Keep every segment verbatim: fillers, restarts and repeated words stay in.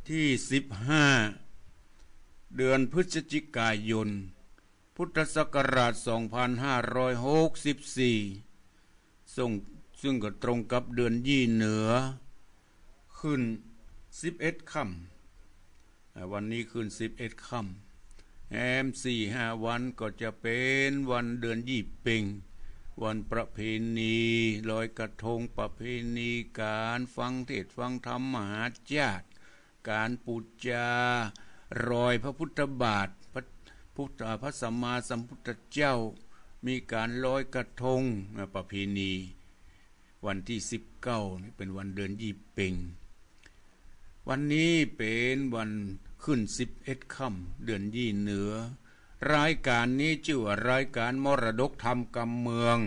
ที่สิบห้า เดือนพฤศจิกายน พุทธศักราชสองพันห้าร้อยหกสิบสี่ ซึ่ง ซึ่งก็ตรงกับเดือนยี่เหนือ ขึ้นสิบเอ็ดค่ำ อ่า วันนี้ขึ้นสิบเอ็ดค่ำ แหมสี่ห้าวันก็จะเป๋นวันเดือนยี่เป็ง วันประเพณีลอยกระทง ประเพณีก๋านฟังเทศน์ฟังธรรมมหาชาติ ก๋านปู๋จารอยพระพุทธบาท พระพุทธ พระสัมมาสัมพุทธเจ้า มีก๋านลอยกระทง อ่า ประเพณี วันที่สิบเก้านี่เป๋นวันเดือนยี่เป็ง วันนี้เป๋นวันขึ้นสิบเอ็ดค่ำ เดือนยี่เหนือ รายก๋านนี้จื้อว่ารายก๋านมรดกธรรมกำเมือง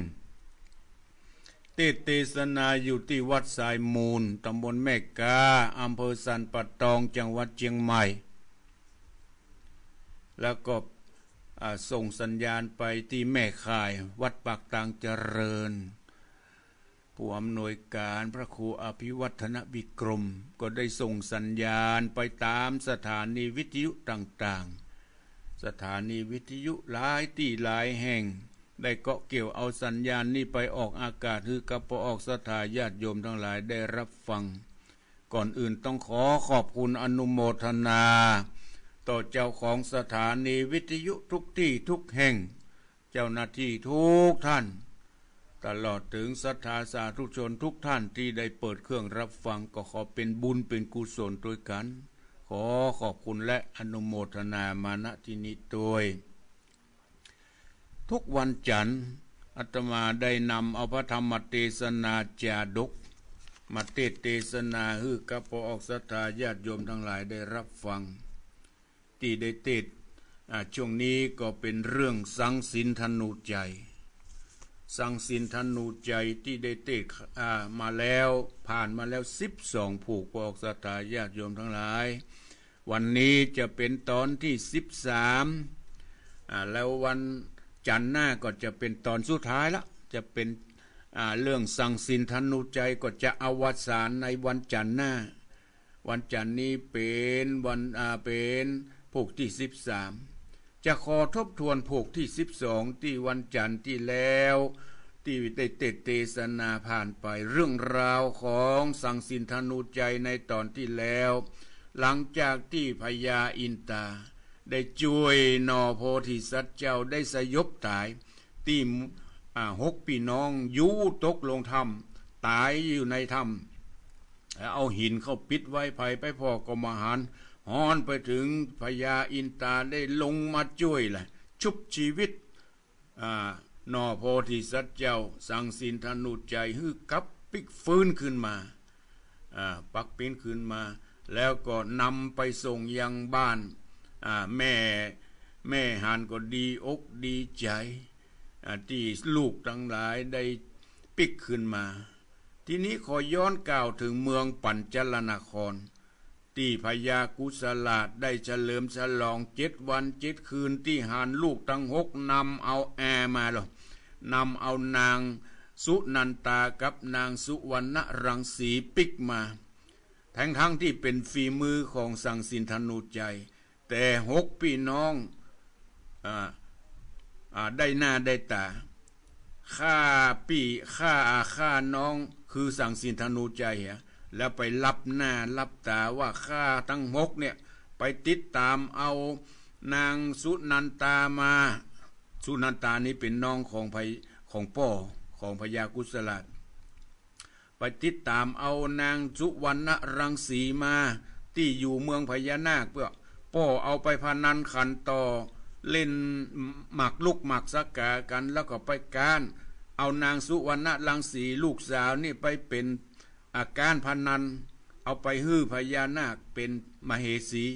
เตสน์เตสนาอยู่ตี้วัดสายมูล ตำบลแม่ก๊า อำเภอสันป่าตอง จังหวัดเจียงใหม่ แล้วก็ อ่า ส่งสัญญาณไปตี้แม่ข่าย วัดปากตางเจริญ ผู้อำนวยก๋านพระครูอภิวัฒนวิกรม ก็ได้ส่งสัญญาณไปต๋ามสถานีวิทยุต่างๆ สถานีวิทยุหลายตี้หลายแห่ง ได้เกาะเกี่ยวเอาสัญญาณนี้ไปออกอากาศ หื้อกับป้อออกศรัทธาญาติโยมตังหลายได้ฮับฟัง ก่อนอื่นต้องขอขอบคุณอนุโมทนา ต่อเจ้าของสถานีวิทยุทุกตี้ทุกแห่ง เจ้าหน้าตี้ทุกท่าน ตลอดเถิงศรัทธาสาธุชนทุกท่านตี้ได้เปิดเครื่องฮับฟัง ก็ขอเป๋นบุญเป๋นกุศลตวยกั๋น ขอขอบคุณและอนุโมทนามา ณ ตี้นี้ตวย ทุกวันจันทร์ อาตมาได้นำเอาพระธรรมเตสนาจาดก มาเตสน์เตสนาหื้อกับป้อออกศรัทธาญาติโยมตังหลายได้ฮับฟัง ตี้ได้เตสน์ อ่า ช่วงนี้ก็เป๋นเรื่องสังสินธนูชัย สังสินธนูชัยตี้ได้เตสน์ อ่า มาแล้ว ผ่านมาแล้วสิบสองผูก ป้อออกศรัทธาญาติโยมตังหลาย วันนี้จะเป๋นต๋อนตี้สิบสาม อ่า แล้ววันจันทร์หน้าก็จะเป๋นต๋อนสุดท้ายละ จะเป๋น อ่า เรื่องสังสินธนูชัยก็จะอวสานในวันจันทร์หน้า วันจันทร์นี้เป๋นวัน อ่า เป๋นผูกตี้สิบสาม จะขอทบทวนผูกตี้สิบสอง ตี้วันจันทร์ตี้แล้ว ตี้ได้เตสน์เตสนาผ่านไป เรื่องราวของสังสินธนูชัยในต๋อนตี้แล้ว หลังจากตี้พญาอินตาได้จ้วยหน่อโพธิสัตว์เจ้าได้สยบต๋าย ตี้ อ่า หกปี้น้องยู้ตกลงถ้ำ ต๋ายอยู่ในถ้ำ แล้วเอาหินเข้าปิดไว้ ใผไปผ่อก็บ่หัน ฮอดไปเถิงพญาอินตาได้ลงมาจ้วยแหละ ชุบชีวิต อ่า หน่อโพธิสัตว์เจ้า สังสินธนูชัยหื้อกลับปิ๊กฟื้นขึ้นมา อ่า ปักปิ๊กคืนมา แล้วก็นำไปส่งยังบ้าน อ่า แม่ แม่หันก็ดีอกดีใจ๋ อ่า ตี้ลูกตังหลายได้ปิ๊กคืนมา ทีนี้ขอย้อนกล่าวเถิงเมืองปัญจลนคร ตี้พญากุสลาชได้เฉลิมฉลองเจ็ดวันเจ็ดคืน ตี้หันลูกตังหกนำเอาแอร์มาลอ นำเอานางสุนันตากับนางสุวรรณรังสีปิ๊กมา ทั้งๆ ตี้เป๋นฝีมือของสังสินธนูชัย แต่หกปี้น้อง อ่า อ่า ได้หน้าได้ต๋า ฆ่าปี้ ฆ่าอาฆ่าน้อง คือสังสินธนูชัยเหีย แล้วไปลับหน้าลับต๋าว่าข้าตังหกเนี่ย ไปติดต๋ามเอานางสุนันตามา สุนันตานี้เป๋นน้องของพญ- ของป้อของพญากุสลาช ไปติดต๋ามเอานางสุวรรณรังสีมา ตี้อยู่เมืองพญานาค เปื้อป้อเอาไปพนันขันต่อ เล่นหมากรุกหมากสกากั๋น แล้วก็ไปก๊านเอานางสุวรรณรังสีลูกสาวนี่ไปเป๋น อ่า ก๊านพนัน เอาไปหื้อพญานาคเป๋นมเหสี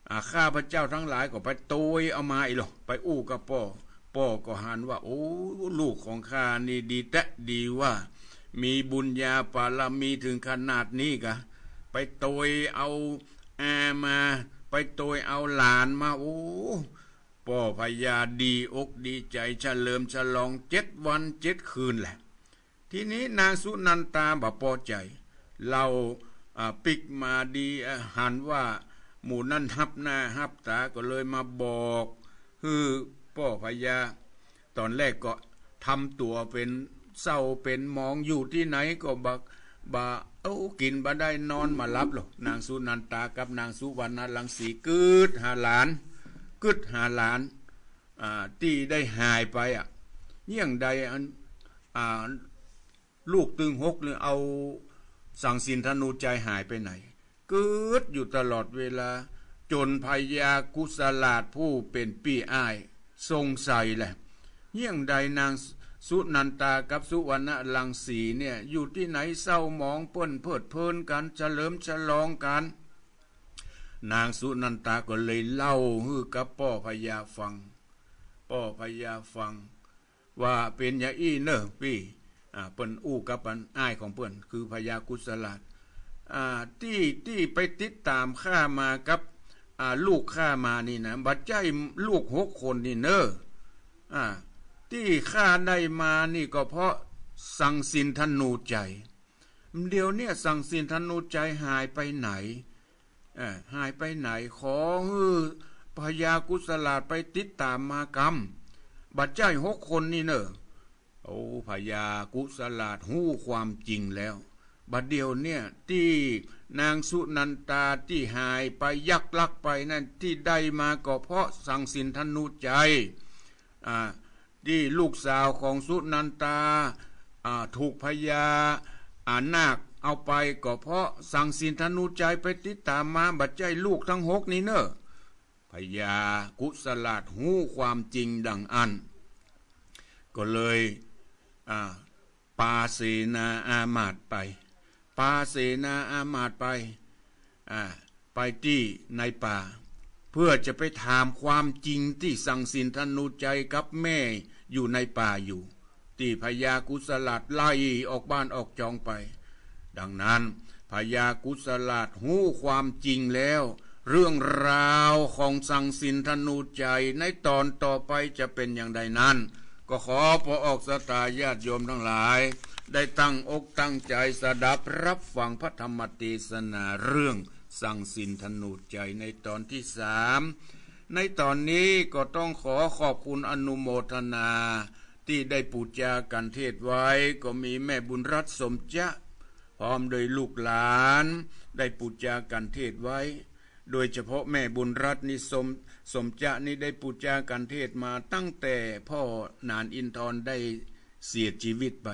อ่า ข้าพเจ้าตังหลายก็ไปโตยเอามาอี้ลอ ไปอู้กับป้อ ป้อก็หันว่า โอ้ ลูกของข้านี่ดีแต๊ดีว่า มีบุญญาบารมีเถิงขนาดนี้กา ไปโตยเอาแอร์มา ไปโตยเอาหลานมา โอ้ ป้อพญาดีอกดีใจ๋ เฉลิมฉลองเจ็ดวันเจ็ดคืนแหละ ทีนี้นางสุนันตาบ่ปอใจ๋ เล่า อ่า ปิ๊กมาดี อ่า หันว่าหมู่นั้นฮับหน้าฮับต๋า ก็เลยมาบอกหื้อป้อพญา ต๋อนแรกก็ทำตั๋วเป๋นเศร้าเป๋นหมอง อยู่ตี้ไหนก็บ่ บ่ เอ้า กิ๋นบ่ได้นอนบ่หลับหรอก นางสุนันทากับนางสุวรรณรังสีกึ๊ดหาหลาน กึ๊ดหาหลาน อ่า ตี้ได้หายไปอะ เยี่ยงใดอัน อ่า ลูกตึงหกเนี่ยเอาสังสินธนูชัยหายไปไหน กึ๊ดอยู่ตลอดเวลา จ๋นพญากุสลาดผู้เป๋นปี้อ้ายสงสัยแหละ เยี่ยงใดนางสุนันทากับสุวรรณรังสีเนี่ยอยู่ตี้ไหน เศร้าหมองเปิ้นเพลิดเพลินกั๋น เฉลิมฉลองกั๋น นางสุนันทาก็เลยเล่าหื้อกับป้อพญาฟัง ป้อพญาฟัง ว่าเป๋นอย่างอี้เน่อปี้ อ่า เปิ้นอู้กับอันอ้ายของเปิ้น คือพญากุสลาด อ่า ตี้ ตี้ไปติดต๋ามข้ามากับ อ่า ลูกข้ามานี่นะ บ่ใจ้ลูกหกคนนี่เน่อ อ่า ตี้ข้าได้มานี่ก็เพราะสังสินธนูชัย เดี๋ยวเนี่ยสังสินธนูชัยหายไปไหน เอ่อ หายไปไหน ขอหื้อพญากุสลาดไปติดต๋ามมากำ บ่ใจ้หกคนนี่เน่อ โอ้ พญากุสลาดฮู้ความจริงแล้ว บ่าเดี่ยวเนี่ยตี้นางสุนันทาตี้หายไปยักลักไปนั้นตี้ได้มาก็เพราะสังสินธนูชัย อ่า ตี้ลูกสาวของสุนันทา อ่า ถูกพญา อ่า นาคเอาไปก็เพราะสังสินธนูชัยไปติดต๋ามมา บ่ใจ้ลูกตึงหกนี่เน่อ พญากุสลาดฮู้ความจริงดังอั้น ก็เลย อ่า ปาเสนาอามาตย์ไป ปาเสนาอามาตย์ไป อ่า ไปตี้ในป่า เพื่อจะไปถามความจริงตี้สังสินธนูชัยกับแม่อยู่ในป่าอยู่ ตี้พญากุสลาดไล่ออกบ้านออกจองไป ดังนั้นพญากุสลาดฮู้ความจริงแล้ว เรื่องราวของสังสินธนูชัยในต๋อนต่อไปจะเป๋นอย่างใดนั้น ก็ขอปออกศรัทธาญาติโยมตังหลาย ได้ตั้งอกตั้งใจ๋สดับฮับฟังพระธรรมเตสนาเรื่องสังสินธนูชัยในต๋อนตี้สาม ในต๋อนนี้ก็ต้องขอขอบคุณอนุโมทนา ตี้ได้ปู๋จากัณฑ์เทศน์ไว้ ก็มีแม่บุญรัตน์ สมจะ พร้อมโดยลูกหลาน ได้ปู๋จากัณฑ์เทศน์ไว้ โดยเฉพาะแม่บุญรัตน์นี่ สม สมจะนี่ได้ปู๋จากัณฑ์เทศน์มาตั้งแต่ป้อหนานอินทรได้เสียจีวิตไป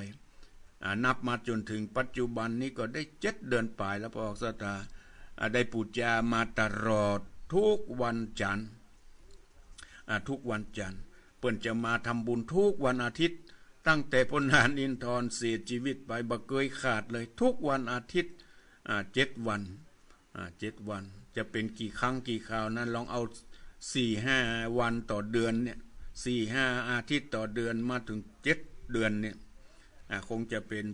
อ่า นับมาจ๋นเถิงปัจจุบันนี้ก็ได้เจ็ดเดือนป๋ายแล้ว ปออกศรัทธา อ่า ได้ปู๋จามาตลอดทุกวันจันทร์ อ่า ทุกวันจันทร์ เปิ้นจะมาทำบุญทุกวันอาทิตย์ ตั้งแต่ป้อหนานอินทรเสียจีวิตไป บ่เกยขาดเลย ทุกวันอาทิตย์ อ่า เจ็ดวัน อ่า เจ็ดวัน จะเป๋นกี่ครั้งกี่คราวนั้น ลองเอาสี่ห้าวันต่อเดือนเนี่ย สี่ห้าอาทิตย์ต่อเดือน มาเถิงเจ็ดเดือนเนี่ย อ่า คงจะเป๋น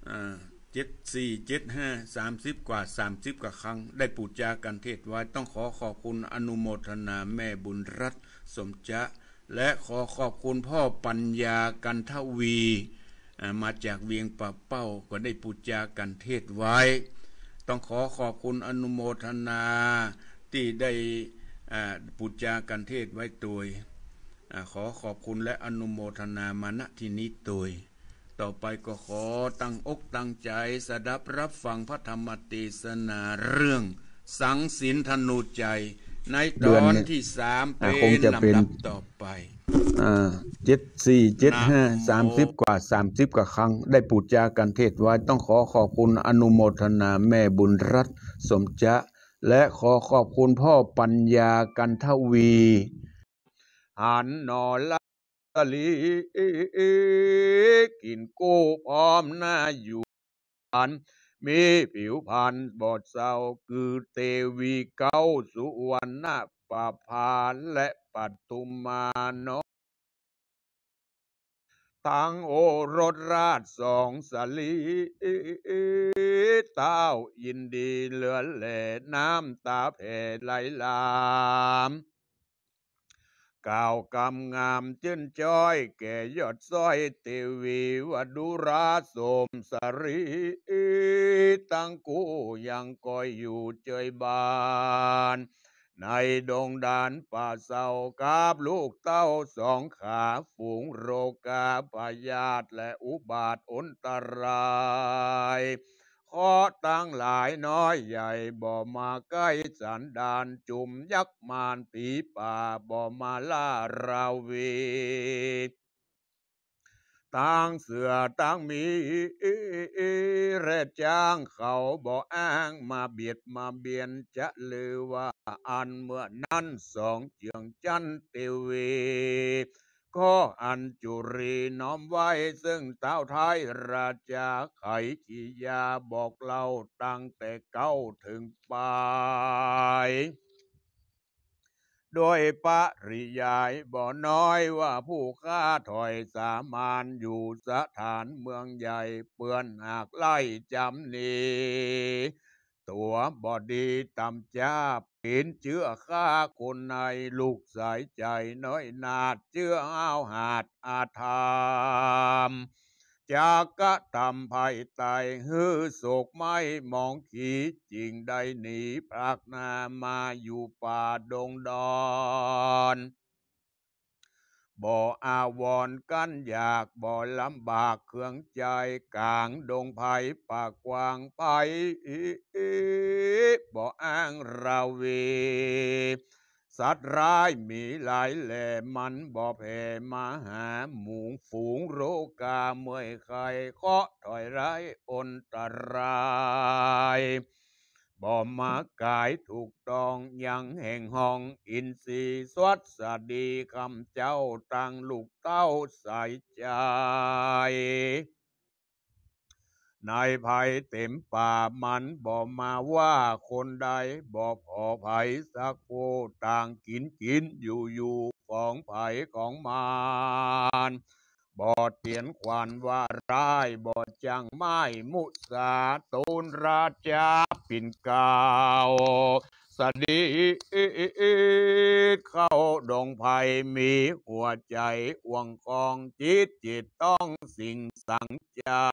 อ่า เจ็ดสี่ เจ็ดห้า สามสิบกว่า สามสิบกว่าครั้ง ได้ปู๋จากัณฑ์เทศน์ไว้ ต้องขอขอบคุณอนุโมทนาแม่บุญรัตน์ สมจะ และขอขอบคุณป้อปัญญา กันทวี อ่า มาจากเวียงป่าเป้า ก็ได้ปู๋จากัณฑ์เทศน์ไว้ ต้องขอขอบคุณอนุโมทนาตี้ได้ อ่า ปู๋จากัณฑ์เทศน์ไว้ตวย อ่า ขอขอบคุณและอนุโมทนามา ณ ที่นี้ตวย ต่อไปก็ขอตั้งอกตั้งใจ๋สดับฮับฟังพระธรรมเตสนาเรื่องสังสินธนูชัย ในต๋อนตี้สาม อ่า เป๋น คงจะเป๋น ลำดับต่อไป อ่า เจ็ดสี่ เจ็ดห้า นะโม สามสิบกว่า สามสิบกว่าครั้ง ได้ปู๋จากัณฑ์เทศน์ไว้ ต้องขอขอบคุณอนุโมทนาแม่บุญรัตน์ สมจะ และขอขอบคุณป้อปัญญา กันทวี หันหน่อละ สลี กิ่นกู้พร้อมหน้าอยู่ อันมีผิวพรรณบอดเศร้า คือเตวีเก้า สุวรรณประภา และปทุมมาเนาะ ตังโอรสราชสองสลี เต้ายินดีเหลือแล น้ำต๋าแผ่ไหลหลาม เ กล่าวกำงามจื้นจ้อยแก่ยอดสร้อยเตวี ว่าดูราโสมสารีตังกู้ยังก้อยอยู่เจยบ้าน ในดงดานป่าเศร้ากับลูกเต้าสองขา ฝูงโรคาพยาธิและอุบาทอันตราย เคราะห์ตังหลายน้อยใหญ่บ่มาใก้สันดาน จุมยักษ์มารผีป่าบ่มาล่าราวี ตังเสือตังหมีและจ๊างเขาบ่อ้างมาเบียดมาเบียน จะลือว่าอันเมื่อนั้นสองเจืองจันเตวี ข้ออันจุรีน้อมไว้ซึ่งท้าวไทยราชาไขกิยาบอกเล่าตั้งแต่เก๊าเถิงปาย โดยปริยายบ่น้อยว่าผู้ข้าถอยสามานอยู่สถานเมืองใหญ่ เปื้อนหากไล่จ๋ำหนี ตั๋วบ่ดีต่ำจ๊าบ เป๋นเจื้อฆ่าคนใน ลูกสายใจ๋น้อยนาฏ เจื้ออ้าวหาดอาธรรม จักกระทำภัยไตหื้อโศกไหม้หมองขี จึงได้หนีพรากหน้ามาอยู่ป่าดงดอน บ่อาวรณ์กั้นอยาก บ่ลำบากเคืองใจ๋ ก๋างดงไพรป่ากว้างไพรบ่อ้างราวี สัตว์ร้ายมีหลายแหล่ มันบ่แผ่มาหา หมู่ฝูงโรคาเมื่อยไข้ เคราะห์ถอยร้ายอันตราย บ่มาก๋ายถูกต้อง ยังแห่งห้องอินทรีย์สวัสดีคำเจ้า ตังลูกเต้าสายใจ๋ ในภัยเต็มป่า มันบ่มาว่าคนใด บ่ผ่อภัยสักผู้ ต่างกิ๋นกิ๋นอยู่อยู่ ของใผของมัน บ่เตียนขวัญว่าร้าย บ่จั่งไม้มุสา ตูนราชาปิ่นเกล้า เสด็จเข้าดงไพร มีหัวใจ๋อ่วงคอง จิตจิตต้องสิ่งสังจา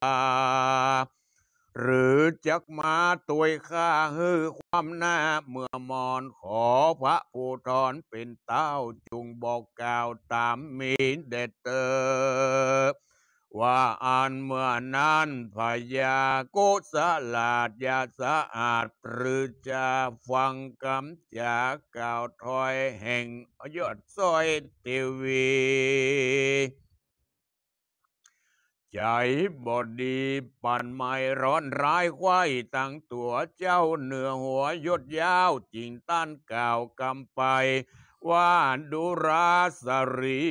หรือจักมาตวยข้า หื้อความหน้าเมื่อมอน ขอพระภูธรเป๋นเต้า จุ่งบอกกล่าวต๋ามมีแด่เต๊อะ ว่าอันเมื่อนั้นพญาโกศลาดยาสะอาด ปรือจะฟังกำจากล่าวถ้อยแห่งยอดสร้อยเตวี ใจ๋บ่ดีปั่นไม้ร้อนร้ายไขว้ตังตั๋ว เจ้าเหนือหัวยศยาว จึงต้านกล่าวกำไป ว่าดูราสารี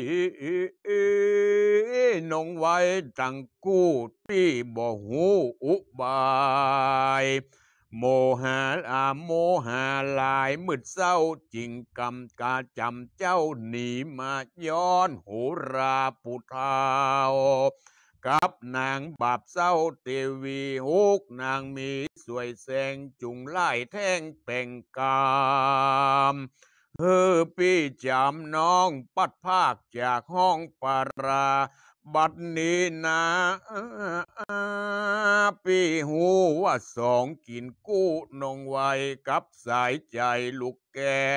นงไว้ตังกู้ตี้บ่ฮู้อุบาย โมหะอาโมหะหลายมืดเศร้า จึงกำกระจ๋ำเจ้าหนีมาย้อนโหราผู้เฒ่า กับนางบาปเศร้าเตวี หกนางมีสวยแสง จุ่งไล่แท้งแต่งกำ หื้อปี้จ๋ำน้องปัดพรากจากห้องปารา บัดนี้นา ปี้ฮู้ว่าสองกิ๋นกู้นงไว้กับสายใจ๋ลูกแก้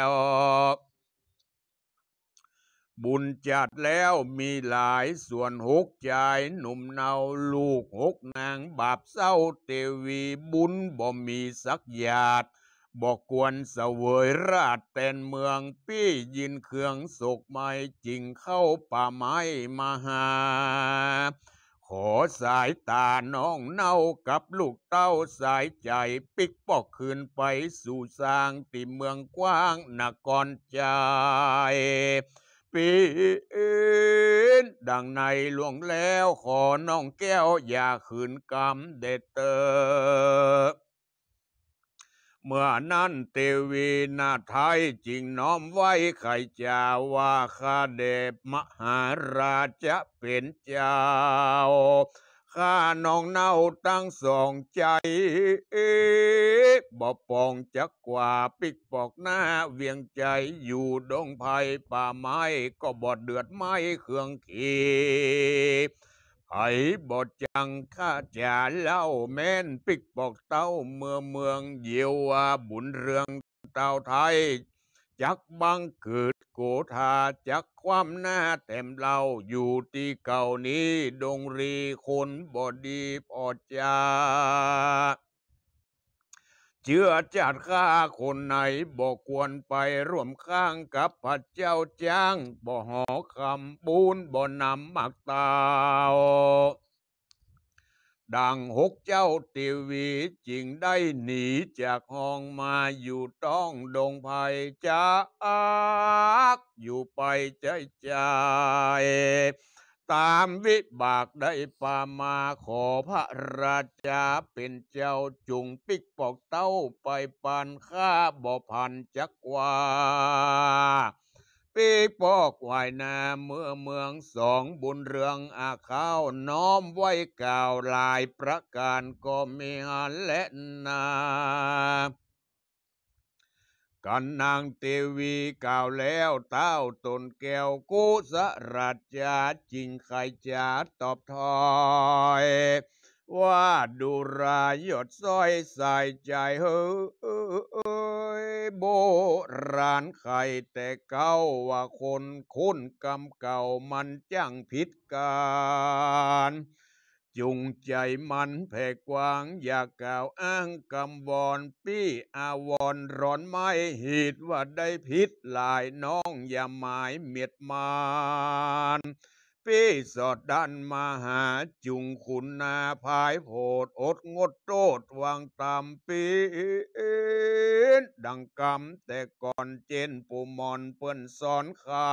ว บุญจัดแล้วมีหลาย ส่วนหกจายหนุ่มเนา ลูกหกนางบาปเศร้าเตวี บุญบ่มีสักหยาด บ่ควรเสวยราชแตนเมือง ปี้ยินเคืองโศกไหม้ จึงเข้าป่าไม้มาหา ขอสายต๋าน้องเนากับลูกเต้าสายใจ๋ ปิ๊กปอกคืนไปสู่สร้างตี้เมืองกว้างนครใจ๋ เป๋นดังในหลวงแล้ว ขอน้องแก้วอย่าขืนกำแด่เต๊อะ เมื่อนั้นเตวีนาฏไทยจึงน้อมไหว้ไขจ๋าว่า ข้าแด่มหาราชเป๋นเจ้า ข ข้าน้องเนาตังสองใจ๋ บ่ป๋องจักกว่าปิ๊กปอกหน้าเวียงใจ๋ อยู่ดงไพรป่าไม้ก็บ่เดือดไหม้เครื่องขี ใผบ่จังข้าจ๋าเล่าแม่นปิ๊กปอกเต้าเมืองเมือง เยียวว่าบุญเรืองเต้าไทย จักบังเกิดโกธา จักความหน้าแต้มเล่า อยู่ตี้เก่านี้ดงรีคนบ่ดีผ่อจ๋า เจื้อจาติข้าคนไหนบ่ควรไปร่วมข้างกับพระเจ้าจ๊าง บ่หอคำปูนบ่นำหมากเต้า ดังหกเจ้าเตวีจึงได้หนีจากห้องมาอยู่ต้องดงไพร จักอยู่ไปใจ๋ใจ๋ ต๋ามวิบากได้ปามา ขอพระราชาเป๋นเจ้าจุ่งปิ๊กปอกเต้าไปปัน ข้าบ่ผันจักว่า ปิ๊กปอกไหว้หน้าเมืองเมืองสอง บุญเรืองอาข้าวน้อมไหว้กล่าวหลายประก๋านก็มีหั้นแลนา กันนางเตวีกล่าวแล้ว ต้าวต๋นแก้วกุสราชาจึงใค่จ๋าตอบถ้อย ว่าดูราหยดสร้อยสายใจ๋เฮย โบราณใค่แต่เก่าว่าคนคุ้นกำเก่ามันจั้งผิดกั๋น จุ่งใจ๋มันแผ่กว้าง อย่ากล่าวอ้างกำวอน ปี้อาวรณ์ร้อนไหม้ เหตุว่าได้ผิดหลาย น้องอย่าหมายเมียดมาน ปี้สอดดันมาหา จุ่งขุนนาพายโผด อดงดโต้ษวางต๋ามปี้ ดังกำแต่ก่อนเจ้นปู่หม่อนเปิ้นสอนใค่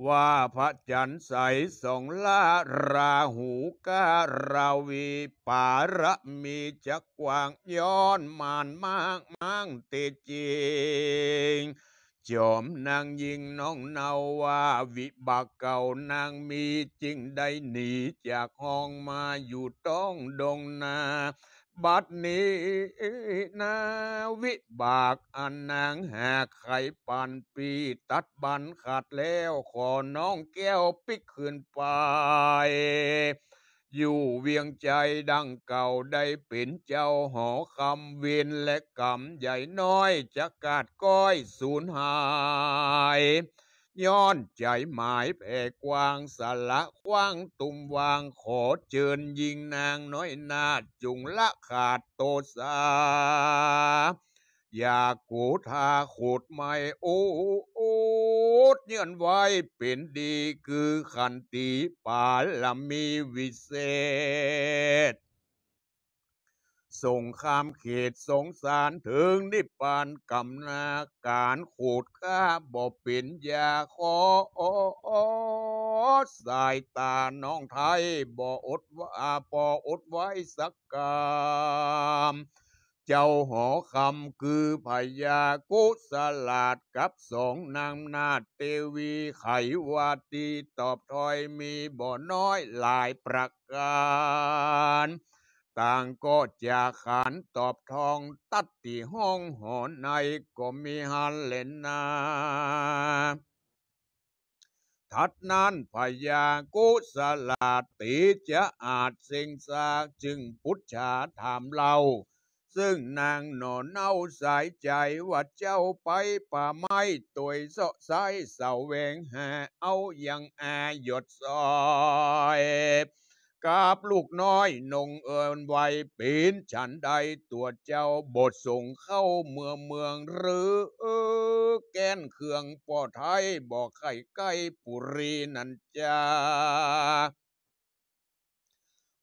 ว่าพระจันทร์ใสส่องล้า ราหูก้าราวี ปารมีจักกว้าง ย้อนมานมากม้างเต๋จริง จ๋อมนางญิงน้องเนาว่า วิบากเก่านางมีจึงได้หนีจากห้องมาอยู่ต้องดงนา บัดนี้นาวิบากอันนางหากใค่ปันปี้ตัดบั้นขาดแล้ว ขอน้องแก้วปิ๊กคืนไป อยู่เวียงใจ๋ดังเก่า ได้เป๋นเจ้าหอคำ เวรและกรรมใหญ่น้อยจะขาดก้อยสูญหาย ย้อนใจ๋หมายแผ่กว้าง สละขว้างตุ้มวาง ขอเจิญญิงนางน้อยนาฏ จุ่งละขาดโตษา อย่าโกธาโขดไหม้ โอดเยื่อนไว้เป๋นดี คือขันติปารมีวิเศษ สงครามเขตสงสารเถิงนิพพานกำนา ก๋านโขดฆ่าบ่เป๋นยา ขอสายต๋าน้องไทยบ่อดว่า บ่อดไว้สักกำ เจ้าหอคำคือพญากุสราชกับสองนางนาฏเตวี ใค่ว่าตี้ตอบถ้อยมีบ่น้อยหลายประก๋าน ต่างก็จะขานตอบทองตัดตี้ห้องหอในก็มีหั้นแลนา ถัดนั้นพญากุสราชเตจะอาจเซ็งซากจึงปุจฉาถามเล่า ซึ่งนางหน่อเนาสายใจ๋ว่าเจ้าไปป่าไม้ตวยเซาะไซ้แสวงหาเอายังอาหยดสร้อย กับลูกน้อยนงเอิญไวเป๋นฉันใด ตั๋วเจ้าบ่ส่งเข้าเมืองเมืองหรือ แก้นเครื่องป้อไทยบ่ใค่ใก้ปุรีนั้นจา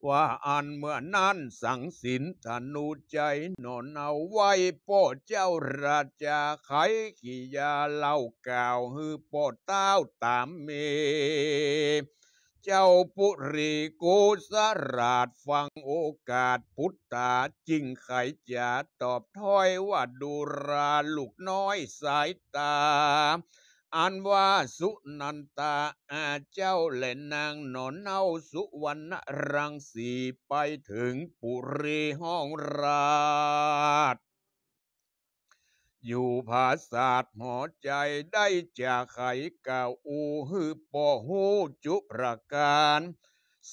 ว่าอั้นเมื่อนั้นสังสินธนูใจ๋หน่อเนาไว้ป้อเจ้าราชา ใค่กิยาเล่ากล่าวหื้อป้อเต้าต๋ามเม เจ้าปุรีกุสราชฟังโอกาสปุตตาจึงใค่จะตอบถ้อยว่าดูราลูกน้อยสายต๋า อันว่าสุนันทา อาเจ้าและนางหน่อเน้าสุวรรณรังสี ไปเถิงปุรีห้องราช อยู่ผาสาทหอใจ๋ได้จะใค่กล่าวอู้หื้อป้อฮู้จุประก๋าน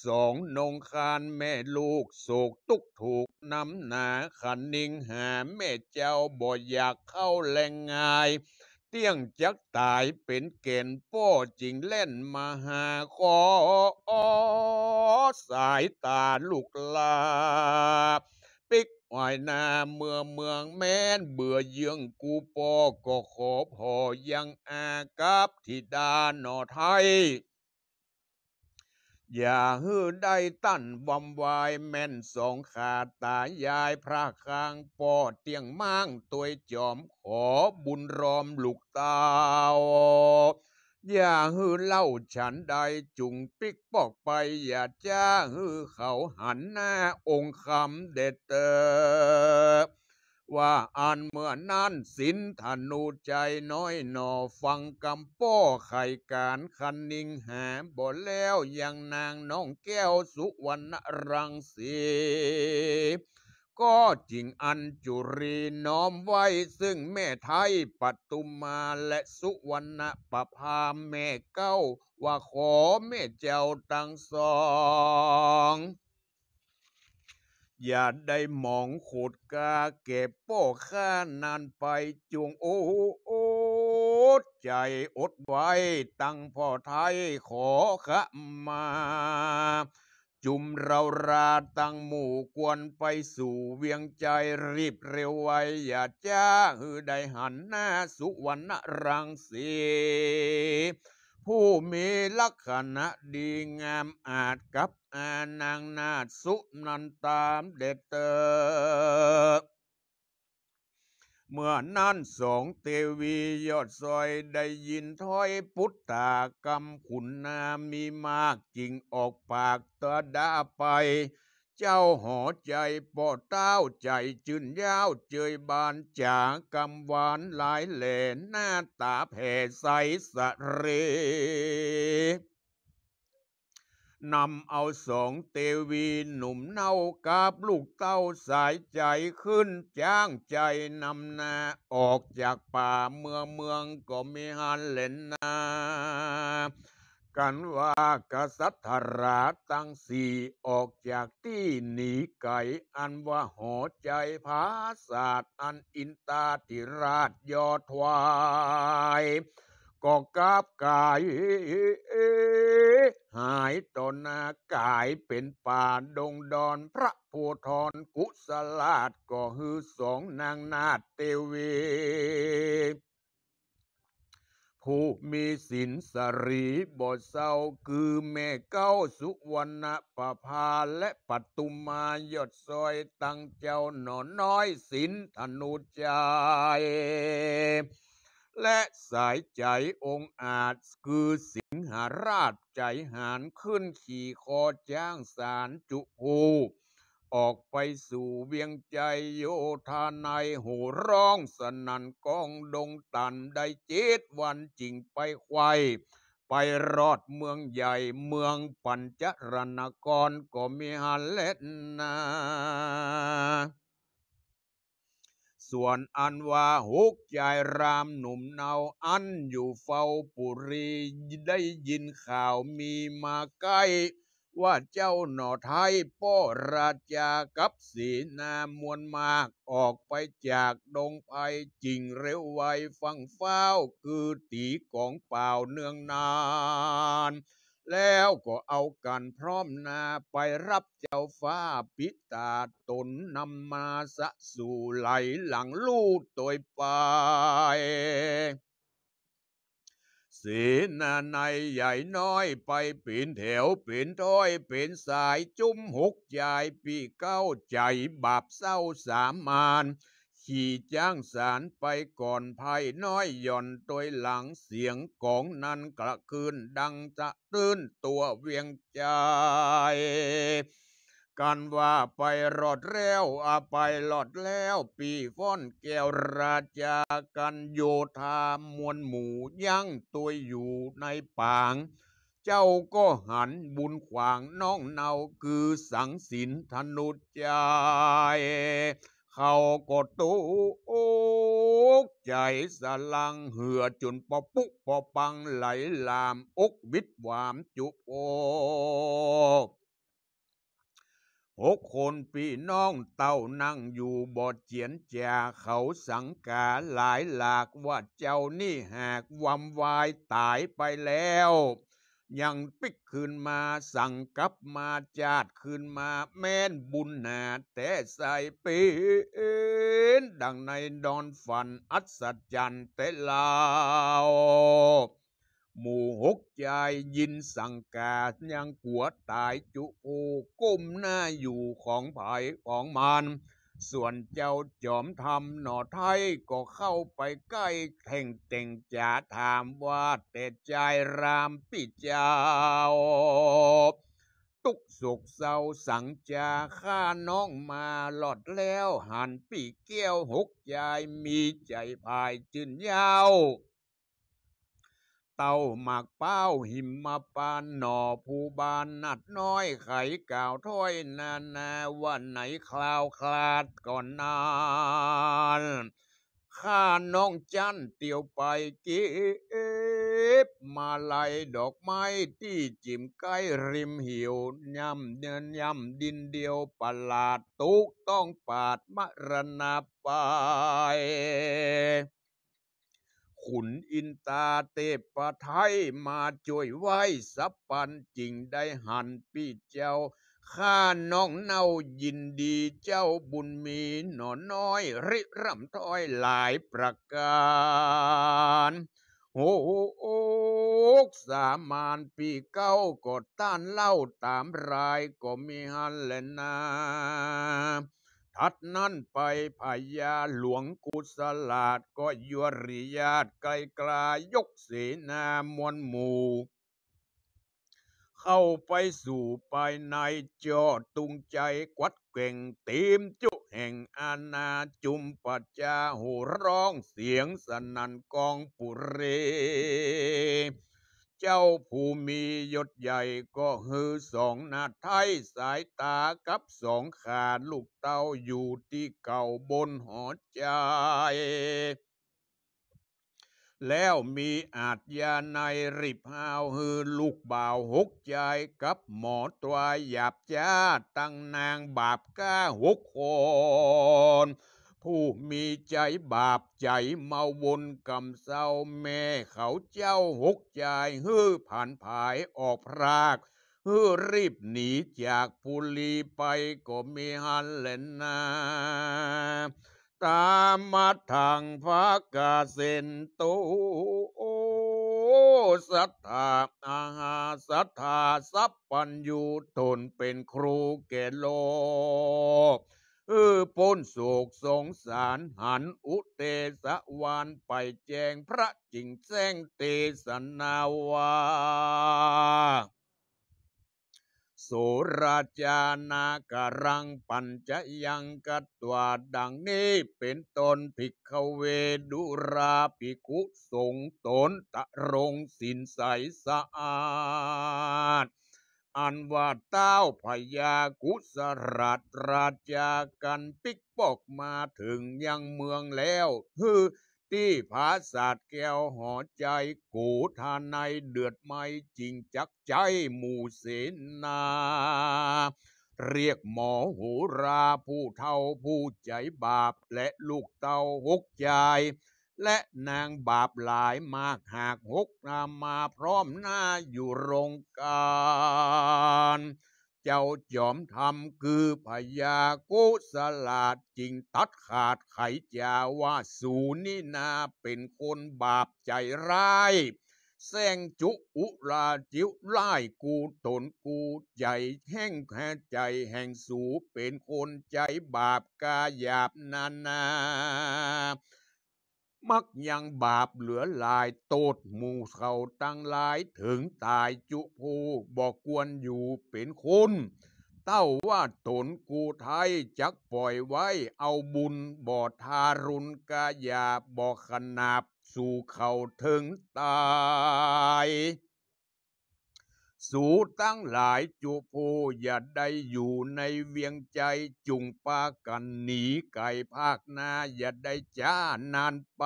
สองนงคานแม่ลูกโศกตุ๊กถูกน้ำหนา คะนิงหาแม่เจ้าบ่อยากเข้าแลง่าย เตี้ยงจักต๋ายเป๋นแก่น ป้อจึงแล่นมาหา ขอสายต๋าลูกหล้า ปิ๊กไหว้หน้าเมื่อเมืองแม้น เบื่อเยื้องกู้ป้อก็ขอผ่อยังอากับธิดาหน่อไท้ อย่าหื้อได้ตั้นวำวาย แม่นสองขาต๋ายายพระคาง ป้อเตี้ยงม้างตวยจอม ขอบุญรอมลูกเต้า อย่าหื้อเล่าฉันใด จุ่งปิ๊กปอกไป อย่าจ้าหื้อเขาหันหน้าองค์คำเด็ดเตอ ว่าอันเมื่อนั้นสินธนูใจ๋น้อยหน่อ ฟังกำป้อไขก๋าน คะนิงหาบ่แล้วยังนางน้องแก้วสุวรรณรังสี ก็จึงอัญจุรีน้อมไหว้ซึ่งแม่ไท้ปทุมมาและสุวรรณประภาแม่เก๊า ว่าขอแม่เจ้าตังสอง อย่าได้หมองขดกาแก่ป้อข้านั้นไป จงอดใจ๋อดไหว้ตังพ่อไท้ขอขมา จุมเราราตังหมู่ควรไปสู่เวียงใจ๋รีบเร็วไว อย่าจ้าหื้อได้หันหน้าสุวรรณรังสี ผู้มีลักษณะดีงามอาจกับอานางนาถสุนันทาเด็ดเตอ เมื่อนั้นสองเตวียอดซอยได้ยินถ้อยปุตตากำ ขุนนามีมากจึงออกปากตะดาไป เจ้าหอใจ๋ป้อเต้าใจ๋จื้นยาวเจยบาน จ๋ากำหวานหลายแหล่ หน้าต๋าแผ่ใสสะเร นำเอาสองเตวีหนุ่มเน้ากับลูกเต้าสายใจ๋ขึ้นจ้างใจ๋นำหน้าออกจากป่าเมือง เมืองก็มีหั้นแหละนา กันว่ากษัตราตังสี่ออกจากตี้หนีไก๋ อันว่าหอใจ๋ผาสาทอันอินทาธิราชยอดถวาย ก็กลับก๋ายหายต่อหน้าก๋ายเป๋นป่าดงดอน พระโพธรกุสลาชก็หื้อสองนางนาถเตวี ผู้มีศีลสะหรีบ่เศร้า คือแม่เก๊าสุวรรณประภาและปทุมมายอดซอยตังเจ้าหน่อน้อยสินธนูใจ๋ และสายใจ๋องอาจ คือสิงหราชใจ๋หาญ ขึ้นขี่คอจ๊างสารจุภู ออกไปสู่เวียงใจ๋ โยธานัยโห่ร้องสนั่นก้องดงตัน ได้เจ็ดวันจึงไปไขว่ ไปรอดเมืองใหญ่เมืองปัญจรนครก็มีหั้นแลนา ส่วนอันว่าหกจายรามหนุ่มเนาอันอยู่เฝ้าปุรี ได้ยินข่าวมีมาใก้ ว่าเจ้าหน่อไท้ป้อราชากับเสนามวลมากออกไปจากดงไพร จึงเร็วไวฟั่งฟ้าว คือตี๋ก๋องป่าวเนืองนาน แล้วก็เอากั๋นพร้อมหน้าไปฮับเจ้าฟ้าปิตาต๋นนำมาสะสู่ไหลหลังลู่ตวยไป เสนานัยใหญ่น้อยไปเป๋นแถวเป๋นถ้อยเป๋นสาย จุ้มหกจายปี้เก๊าใจ๋บาปเศร้าสามาน ขี่จ๊างสารไปก่อน ไพร่น้อยหย่อนตวยหลัง เสียงก๋องนั้นกระคืนดังสะ ตื้นตั๋วเวียงใจ๋ กันว่าไปรอดแล้ว อา ไปรอดแล้ว ปี้ฟ้อนแก้วราชากัณโยธามวลหมู่ยั้งตวยอยู่ในป๋าง เจ้าก็หันบุญขวางน้องเนาคือสังสินธนุจัย เขาก็ตกใจ๋สะลังเหือดจุนปอปุ๊ปอปังไหลหลามอกวิดหวามจุโพ หกคนปี้น้องเต้านั่งอยู่บ่เจียนจ๋า เขาสังกาหลายหลากว่าเจ้านี่หากวำวายต๋ายไปแล้ว ยังปิ๊กคืนมา สังกลับมาจาติคืนมา แม่นบุญหนาแต๊ใส เป๋นดั่งในนอนฝันอัศจรรย์แต๊เล่า หมู่หกจายยินสังกายังกั๋วต๋ายจุโพ ก้มหน้าอยู่ของใผของมัน ส่วนเจ้าจอมธรรมหน่อไท้ก็เข้าไปใก้แห่งเต่งจ๋าถามว่า แต่จายรามปี้เจ้า ตุ๊กข์โศกเศร้าสังจา ข้าน้องมารอดแล้ว หันปี้แก้วหกจายมีใจ๋ผายจื้นเย้า เต้าหมากเป๊าหิมมาปานหน่อ ผู้บ้านนาดน้อยไขกล่าวถ้อยนานา ว่าในคราวคลาดก่อนนั้น ข้าน้องจั้นเตียวไปเก็บมาลัยดอกไม้ตี้จิ่มใก้ริมเหว ย่ำเนินย่ำดินเดียวประหลาด ตุ๊กข์ต้องปาดมรณะไป ขุนอินตาเตปะไท้มาจ้วยไหว้สัพพัน จึงได้หันปี้เจ้า ข้าน้องเนายินดีเจ้าบุญมีหน่อน้อยริร่ำถ้อยหลายประก๋าน หกสามานปี้เก๊าก็ต้านเล่าต๋ามรายก็มีหั้นแลนา ถัดนั้นไปพญาหลวงกุสลาดก็ยวริยาตไกลกล้ายกเสนามวลหมู่ เข้าไปสู่ภายในจ่อตุงใจ๋กวัดแกว่ง เต๋มจุแห่งอาณาจุมประจาโห่ฮ้องเสียงสนั่นกองปุเร เจ้าผู้มียศใหญ่ก็หื้อส่องหน้าไท้สายต๋ากับส่องขาลูกเต้าอยู่ตี้เก่าบนหอใจ๋ แล้วมีอาชญาในรีบฮาวหื้อลูกบ่าวหกจายกับหมอตวายหยาบจ๊าตังนางบาปก้าหกคน ผู้มีใจ๋บาปใจ๋เมาวนกำเซา แม่เขาเจ้าหกจายหื้อผันผายออกพราก หื้อรีบหนีจากปุรีไปก็มีหั้นแลนา ตามะทังภะกะเสนโต สัตถาอาหาสัตถาสัพพัญญู ต๋นเป๋นครูแก่โลก หื้อป๊นโศกสงสาร หันอุเตสะวานไปแจ้งพระจึงแจ้งเตสนาว่า โสราจานาการังปัญจยังกัตวา ดังนี้เป๋นต้น ภิกขเว ดูราภิกขุสงฆ์ ต๋นตรงศีลใสสะอาด อันว่าต้าวพญากุสลาดราชากัณฑ์ปิ๊กปอกมาเถิงยังเมืองแล้ว หื้อตี้ผาสาทแก้วหอใจ๋ โกธาไนยเดือดไหม้ จึงจักใจ๊หมู่เสนา เรียกหมอโหราผู้เฒ่าผู้ใจ๋บาป และลูกเต้าหกจาย และนางบาปหลายมากหากหกนำมาพร้อมหน้าอยู่โรงการ เจ้าจอมธรรมคือพญากุสลาดจึงตัดขาดไขจ๋าว่า สูนี่นาเป๋นคนบาปใจ๋ร้าย แซ่งจุอุราจิ๊วร้ายกูต๋นกูใจ๋แห่งแห่งใจ๋แห่งสูเป๋นคนใจ๋บาปกาหยาบนานา มักยังบาปเหลือหลาย โต้ษหมู่เขาตังหลายเถิงต๋ายจุผู้บ่ควรอยู่เป๋นคน เต้าว่าต๋นกูไท้จักป่อยไว้ เอาบุญบ่ทารุณกยา บ่ขนาบสู่เขาเถิงตาย สูตังหลายจุผู้อย่าได้อยู่ในเวียงไจ จุ่งปากั๋นหนีไก๋ภาคนา อย่าได้จ๊านานไป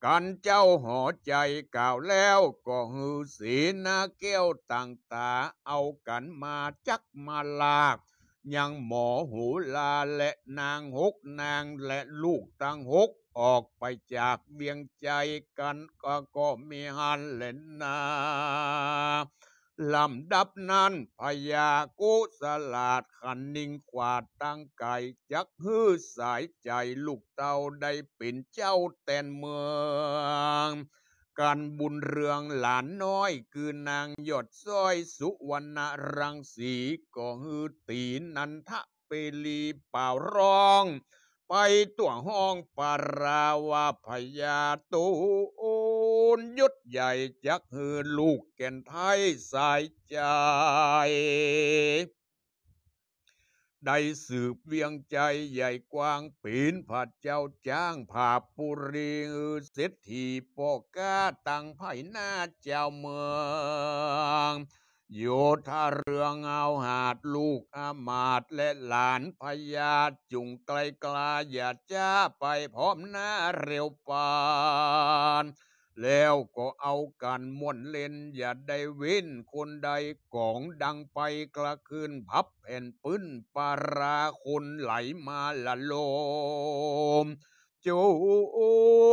กั๋นเจ้าหอไจกล่าวแล้ว ก็หื้อเสนาแก้วต่างต๋า เอากั๋นมาจักมาลาก ยังหมอโหราและนางหกนาง และลูกตังหก ออกไปจากเวียงไจกั๋น ก็ ก็มีหั้นแลนา ลำดับนั้นพญาโกศลาดขันนิงขวาดตังไก๋ จักหื้อสายใจ๋ลูกเต้าได้เป๋นเจ้าแตนเมือง กั๋นบุญเรืองหลานน้อย คือนางยอดสร้อยสุวรรณรังสี ก็หื้อตี๋นันทะ เปรีป่าวร้อง ไปตั๋วห้องปาราว่าพญาตูนยศใหญ่ จักหื้อลูกแก่นไท้สายใจ๋ ได้สืบเวียงไจใหญ่กว้าง เป๋นพระเจ้าจ๊างผาบปุรี หื้อเศรษฐีป้อก๊าตังไพร่หน้าเจ้าเมือง โยธาเรืองเอาหาด ลูกอำมาตย์และหลานพญา จุ่งไกลกลาอย่าจ๊าไปพร้อมหน้าเร็วปาน แล้วก็เอากั๋นม่วนเล่น อย่าได้เว้นคนใด ก๋องดังไปกระคืน พับแผ่นปื๊นปารา คนไหลมาละโลม โจ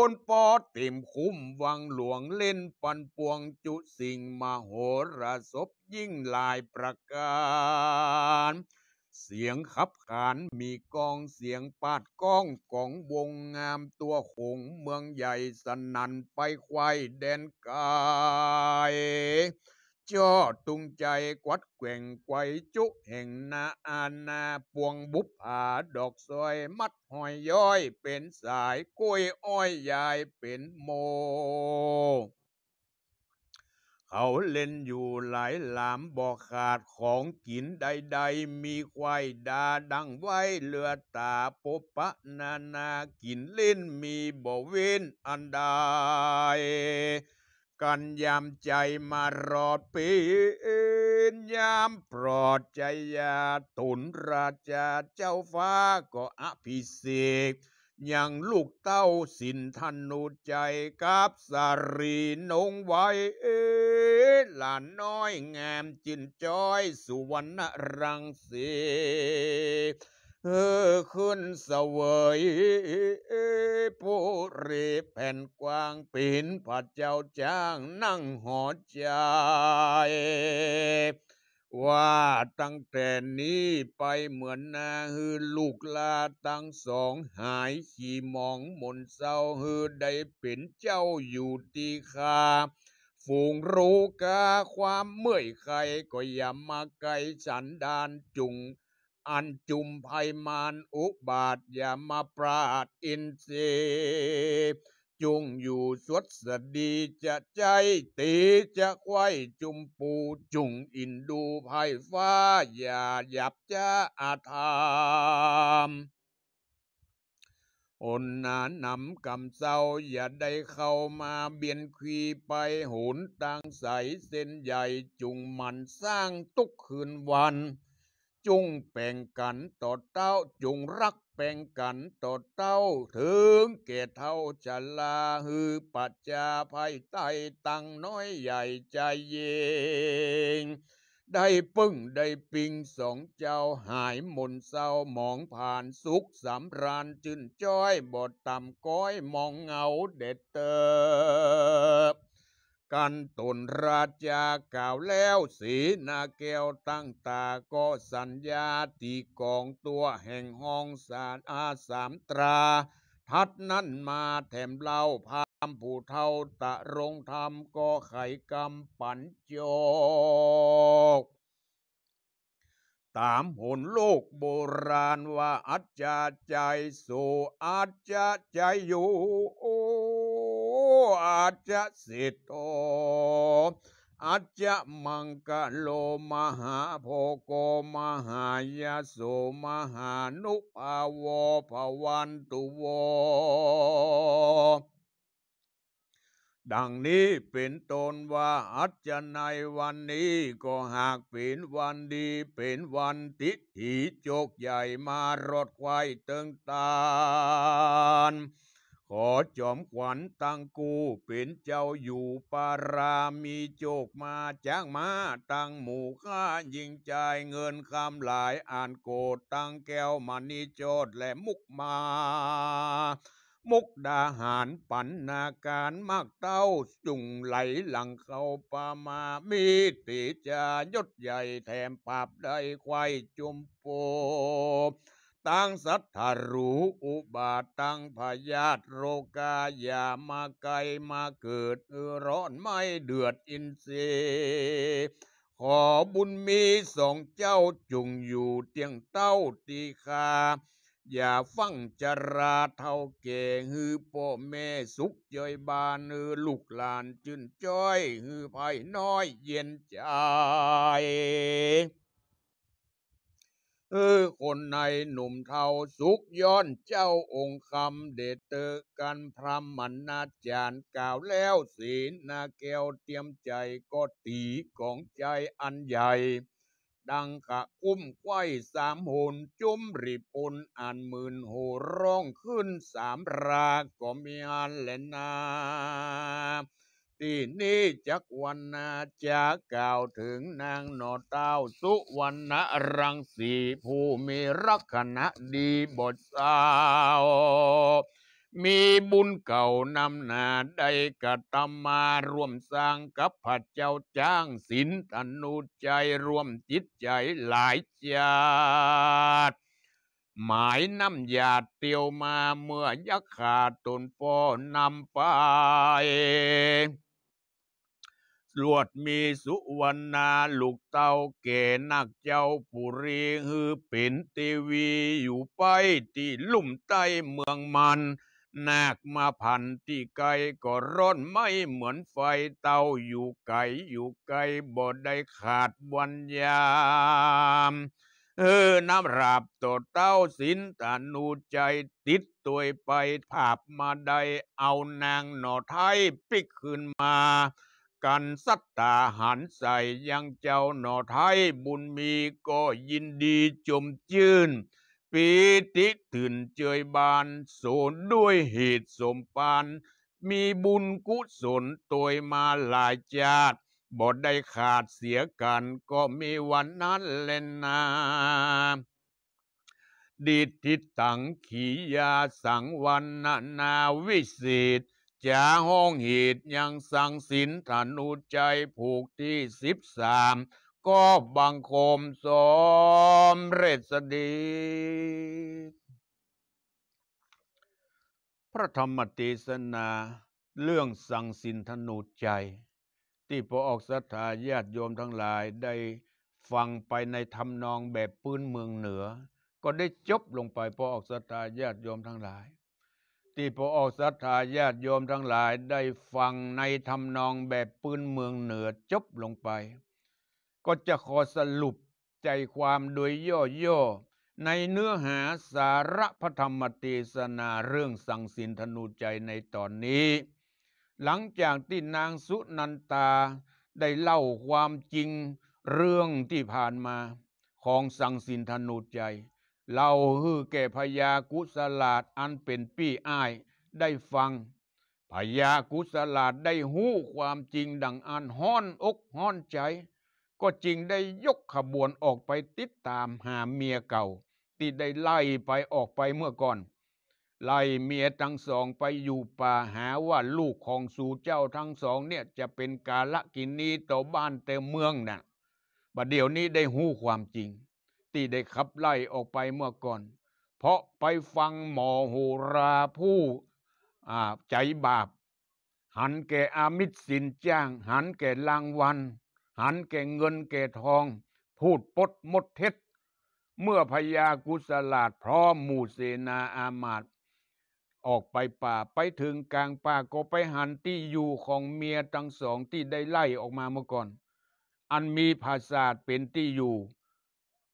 รปอเต็มคุ้มวังหลวง เล่นปันปวงจุสิ่ง มโหรสพยิ่งหลายประก๋าน เสียงขับขานมีก้อง เสียงปาดก้องก๋องวง งามตั๋วโขงเมืองใหญ่ สนั่นไปไขว้แดนไก๋ จ้อตุงไจกวัดแกว่งไกวจุแห่งนาอาณา ปวงบุปผาดอกซอย มัดห้อยย้อยเป๋นสาย กล้วยอ้อยยายเป๋นโม เขาเล่นอยู่หลายหลามบ่ขาด ของกิ๋นใดๆ มีไขว้ดาดั่งไว้เหลือต๋า ปบปะนานากิ๋นเล่น มีบ่เว้นอันใด กั๋นยามไจมารอดเป๋นยามปลอดไจยา ต๋นราจาเจ้าฟ้าก็อภิเษก ยังลูกเต้าสินธนุไจกับสารีนงไว้ หลานน้อยงามจื้นจ้อยสุวรรณรังสี เออ ขึ้นเสวยปุรีแผ่นกว้าง เป๋นพระเจ้าจ๊างนั่งหอไจ ว่าตั้งแต่นี้ไปเมืองหน้า หื้อลูกหล้านตังสองหายขี้หมองหม่นเศร้า หื้อได้เป๋นเจ้าอยู่ตี้ข้า ฝูงฮู้กาความเมื่อยไข้ ก็อย่ามาใก้สันดาน จุ่งอันจุมภัยมารอุบาท อย่ามาปราดอินทรีย์ จุ่งอยู่สวัสดี จะใจ๊ตี๋จะไขว้จุมปู จุ่งอินดูไพร่ฟ้า อย่าหยาบจ๊าอาธรรม หนหนานำกำเซ้า อย่าได้เข้ามาเบียนขีไป หนตางใสเส้นใหญ่ จุ่งหมั่นสร้างตุ๊กคืนวัน จุ่งแป๋งกั๋นต่อเต้า จุ่งฮักแป๋งกั๋นต่อเต้า เถิงแก่เฒ่าชรา หื้อประจาไพร่ไต้ตังน้อยใหญ่จายเย็น ได้ปึ้งได้ปิงสองเจ้า หายหม่นเศร้าหมองผ่าน สุขสำราญจื้นจ้อย บ่ต่ำก้อยมองเหงาแด่เต๊อะ กั๋นต๋นราจากล่าวแล้ว เสนาแก้วตั้งต๋าก็สัญญา ตี้ก๋องตั๋วแห่งห้องสาอาสามตรา ถัดนั้นมาแถมเล่า พราหมณ์ผู้เฒ่าตรงธรรม ก็ไขกำปั๋นโจก ต๋ามหนโลกโบราณว่า อัจจะไจโส อัจจะไจโย อัจจะเศรษฐโธ อัจจมังคโล มหาโภโค มหายโส มหานุภาโว ภวันตุโว ดังนี้เป๋นต้นว่า อัจจะในวันนี้ก็หากเป๋นวันดี เป๋นวันทิถีโจคใหญ่ มารอดใคว่เติงตาน ขอจอมขวัญตังกู้เป๋นเจ้าอยู่ปารา มีโจคมาจ๊างม้าตังหมู่ข้า ยิ่งจ่ายเงินคำหลายอันโกฏ ตังแก้วมณีโจทย์และมุกมา มุกดาหารปัณณาการมากเต้า จุ่งไหลหลั่งเข้าป่ามา มีเตจายศใหญ่แถมปราบได้ใคว่จุมปู ตังสัตว์ถ้ารู้อุบาท ตังพยาธิโรคา อย่ามาใก้มาเกิด อือร้อนไหม้เดือดอินทรีย์ ขอบุญมีสองเจ้าจุ่งอยู่เตียงเต้าตี้ข้า อย่าฟั่งจราเฒ่าแก่ หื้อป้อแม่สุขเจยบาน หื้อลูกหลานจื้นจ้อย หื้อไพร่น้อยเย็นใจ๋ หื้อคนในหนุ่มเฒ่าสุข ย้อนเจ้าองค์คำ เดชเตอกัณฑ์พรหมณาจารย์กล่าวแล้ว เสนาแก้วเตรียมใจ๋ก็ตี๋ก๋องใจ๋อันใหญ่ ดังกะคุ้มใคว่สามหน จุมริภนอันหมื่นโห่ร้องขึ้นสามราก็มีอั้นแลนา ตี้นี้จักวรรณาจ๋ากล่าวเถิงนางหน่อเต้าสุวรรณรังสี ผู้มีลักษณะดีบ่เศร้า มีบุญเก่านำหน้าได้กระตำมา ร่วมสร้างกับพระเจ้าจ๊างสินธนูชัย ร่วมจิตใจ๋หลายจาติ หมายน้ำหยาดเตียวมา เมื่อยักขาตนป้อนำไป สวดมีสุวรรณาลูกเต้าแก่นักเจ้าปุรี หื้อเป๋นเตวีอยู่ไปตี้ลุ่มใต้เมืองมัน นาคมาผันตี้ใก้ก็ร้อนไหม้เหมือนไฟ เต้าอยู่ไก๋อยู่ใก้บ่ได้ขาดวันยาม เออ น้ำหลาบต่อเต้าสินธนูชัย ติดตวยไปผาบมาได้ เอานางหน่อไท้ปิ๊กคืนมา กันสัตตาหาริใส่ยังเจ้าหน่อไท้ บุญมีก็ยินดีจมจื้น ปีติตื่นเจยบาน โสนด้วยเหตุสมภาร มีบุญกุศลตวยมาหลายจาติ บ่ได้ขาดเสียกั๋น ก็มีวันนั้นแลนา ดิฏฐิตัง ขียาสัง วรรณนาวิเศษ จ๋าฮ้องเหตุยังสังสินธนูชัย ผูกตี้สิบสาม ก็บังคมสมเร็จสดี พระธรรมเตสนาเรื่องสังสินธนูชัย ตี้ปอออกศรัทธาญาติโยมทั้งหลายได้ฟังไปในทำนองแบบปื้นเมืองเหนือ ก็ได้จบลงไป ปอออกศรัทธาญาติโยมทั้งหลาย ตี้ปอออกศรัทธาญาติโยมทั้งหลายได้ฟังในทำนองแบบปื้นเมืองเหนือจบลงไป ก็จะขอสรุป ใจความโดยย่อๆ ในเนื้อหาสาระพระธรรมเตสนาเรื่องสังสินธนูชัยในต๋อนนี้ หลังจากตี้นางสุนันทาได้เล่าความจริงเรื่องตี้ผ่านมาของสังสินธนูชัย เล่าหื้อแก่พญากุสลาดอันเป๋นปี้อ้ายได้ฟัง พญากุสลาดได้ฮู้ความจริงดังอั้นฮ้อนอกฮ้อนใจ๋ ก็จึงได้ยกขบวนออกไปติดต๋ามหาเมียเก่าตี้ได้ไล่ไปออกไปเมื่อก่อน ไล่เมียตังสองไปอยู่ป่า หาว่าลูกของสูเจ้าตังสองเนี่ยจะเป๋นกาลกิณีต่อบ้านต่อเมืองน่ะ บ่าเดี่ยวนี้ได้ฮู้ความจริงตี้ได้ขับไล่ออกไปเมื่อก่อน เพราะไปฟังหมอโหราผู้ อ่า ใจ๋บาป หันแก่อามิสสินจ้าง หันแก่รางวัล หันแก่เงินแก่ทอง พูดปดมดเท็จ เมื่อพญากุสลาดพร้อมหมู่เสนาอามาตย์ ออกไปป่า ไปเถิงก๋างป่าก็ไปหันตี้อยู่ของเมียตังสองตี้ได้ไล่ออกมาเมื่อก่อน อันมีผาสาทเป๋นตี้อยู่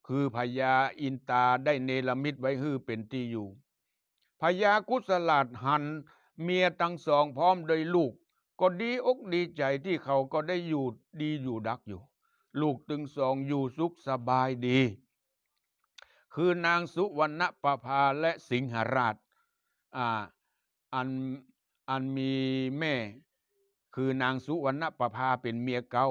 คือพญาอินตาได้เนรมิตไว้หื้อเป๋นตี้อยู่ พญากุสลาดหันเมียตังสองพร้อมโดยลูก ก็ดีอกดีใจ๋ตี้เขาก็ได้อยู่ดีอยู่ดักอยู่ ลูกตึงสองอยู่สุขสบายดี คือนางสุวรรณประภาและสิงหราช อ่า อัน อันมีแม่ คือนางสุวรรณประภาเป๋นเมียเก๊า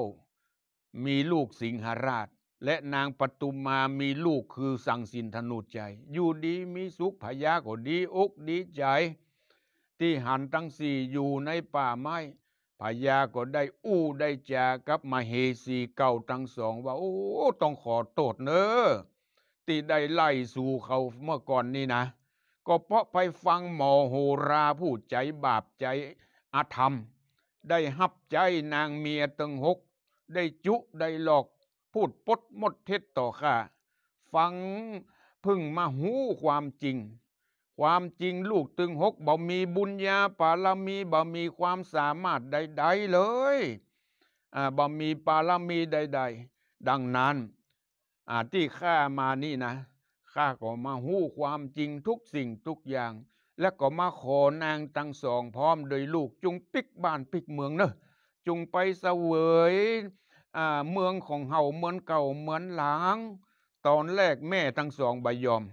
มีลูกสิงหราช และนางปทุมมามีลูกคือสังสินธนูชัย อยู่ดีมีสุข พญาก็ดีอกดีใจ๋ ตี้หันตังสี่อยู่ในป่าไม้ พญาก็ได้อู้ได้จ๋ากับมเหสีเก่าตังสองว่า โอ้ ต้องขอโต้ษเน้อ ตี้ได้ไล่สูเขาเมื่อก่อนนี้นะ ก็เพราะไปฟังหมอโหราผู้ใจ๋บาปใจ๋อธรรม ได้ฮับใจ๊นางเมียตึงหก ได้จุได้หลอก พูดปดมดเท็จต่อข้า ฟังเพิ่งมาฮู้ความจริง ความจริงลูกตึงหกบ่มีบุญญาปารมี บ่มีความสามารถใดๆ เลย อ่า บ่มีปารมีใดๆ ดังนั้น อ่า ตี้ข้ามานี่นะ ข้าก็มาฮู้ความจริงทุกสิ่งทุกอย่าง และก็มาขอนางตังสองพร้อมโดยลูก จุงปิ๊กบ้านปิ๊กเมืองเน้อ จุงไปเสวย อ่า เมืองของเฮาเหมือนเก่าเหมือนหลัง ตอนแรกแม่ตังสองบ่ยอม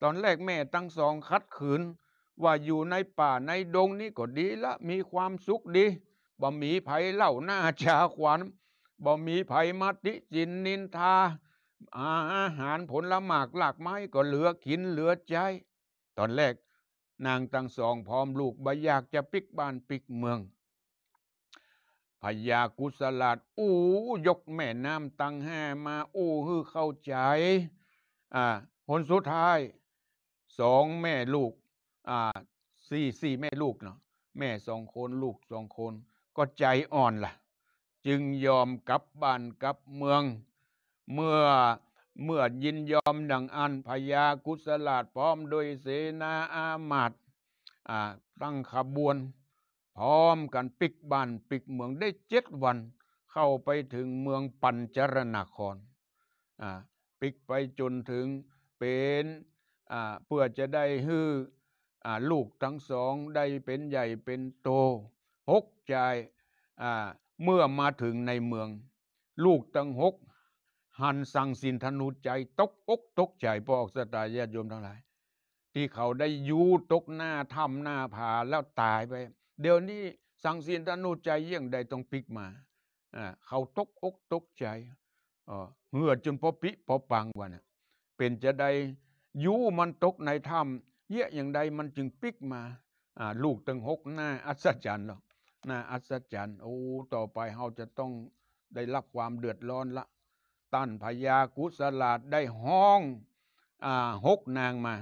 ตอนแรกแม่ตังสองขัดขืน ว่าอยู่ในป่าในดงนี้ก็ดีละ มีความสุขดี บ่มีใผเล่าหน้าจาขวัญ บ่มีใผมาติฉินนินทา อา อาหารผลหมากรากไม้ก็เหลือกิ๋นเหลือใจ๊ ตอนแรกนางตังสองพร้อมลูกบ่อยากจะปิ๊กบ้านปิ๊กเมือง พญากุสลาดอู้ยกแม่น้ำตังห้ามาอู้หื้อเข้าใจ๋ อ่า หนสุดท้าย สองแม่ลูก อ่า สี่ สี่แม่ลูกเนาะ แม่สองคน ลูกสองคน ก็ใจ๋อ่อนละ จึงยอมกลับบ้านกลับเมือง เมื่อ เมื่อยินยอมดังอั้น พญากุสลาดพร้อมโดยเสนาอามาตย์อ่า ตั้งขบวน พร้อมกั๋นปิ๊กบ้านปิ๊กเมืองได้เจ็ดวัน เข้าไปเถิงเมืองปัญจรนคร อ่า ปิ๊กไปจ๋นเถิงเป๋น อ่า เปื้อจะได้หื้อ อ่า ลูกตังสองได้เป๋นใหญ่เป๋นโต หกใจ๋ อ่า เมื่อมาเถิงในเมือง ลูกตังหกหันสังสินธนูชัยตกอกตกใจ๋ ป้อออกสตาญาติโยมตังหลาย ตี้เขาได้อยู่ตกหน้าถ้ำหน้าผาแล้วต๋ายไป เดี๋ยวนี้สังสินธนูชัยเยียะใดต้องปิ๊กมา อ่า เขาตกอกตกใจ๋ เออ เหือดจ๋นปอปิ๊ปอปังว่าน่ะ เป๋นจะใดอยู่มันตกในถ้ำ เยียะอย่างใดมันจึงปิ๊กมา อ่า ลูกตังหก น่าอัศจรรย์เนาะ น่าอัศจรรย์ โอ้ ต่อไปเฮาจะต้องได้รับความเดือดร้อนละ ต้านพญากุสลาดได้ฮ้อง อ่า หกนางมา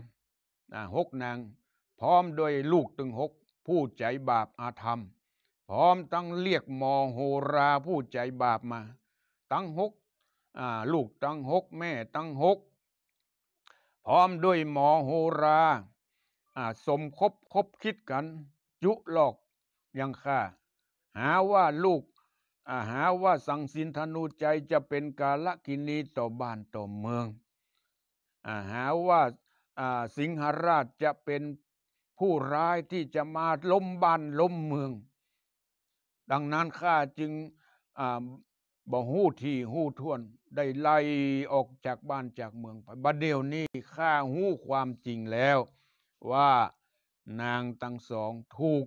อ่า หกนาง พร้อมโดยลูกตึงหก ผู้ใจ๋บาปอธรรม พร้อมตังเรียกหมอโหราผู้ใจ๋บาปมา ตังหก อ่า ลูกตังหก แม่ตังหก พร้อมโดยหมอโหรา อ่า สมคบคบคิดกั๋น จุหลอกยังข้า หาว่าลูก อ่า หาว่าสังสินธนูชัยจะเป๋นกาลกิณีต่อบ้านต่อเมือง อ่า หาว่า อ่า สิงหราชจะเป๋นผู้ร้ายตี้จะมาล้มบ้านล้มเมือง ดังนั้นข้าจึง อ่า บ่ฮู้ถี่ฮู้ถ้วน ได้ไล่ออกจากบ้านจากเมืองไป บัดเดี๋ยวนี้ข้าฮู้ความจริงแล้ว ว่านางตังสองถูก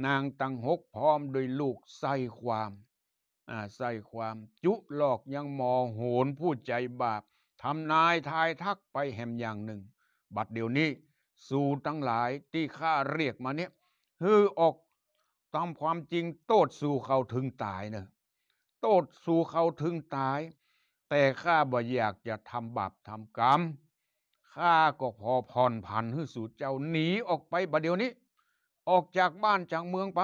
นางตังหกพร้อมโดยลูกใส่ความ อ่า ใส่ความจุหลอกยังหมอโหนผู้ใจ๋บาป ทำนายทายทักไปแหมอย่างนึ่ง บัดเดี๋ยวนี้สูตังหลายตี้ข้าเรียกมาเนี่ย หื้อออกต๋ามความจริงโต้ษสูเขาเถิงต๋ายเนาะ โต้ษสูเขาเถิงต๋าย แต่ข้าบ่อยากจะทำบาปทำกรรม ข้าก็ขอผ่อนผันหื้อสูเจ้าหนีออกไปบัดเดี๋ยวนี้ ออกจากบ้านจากเมืองไป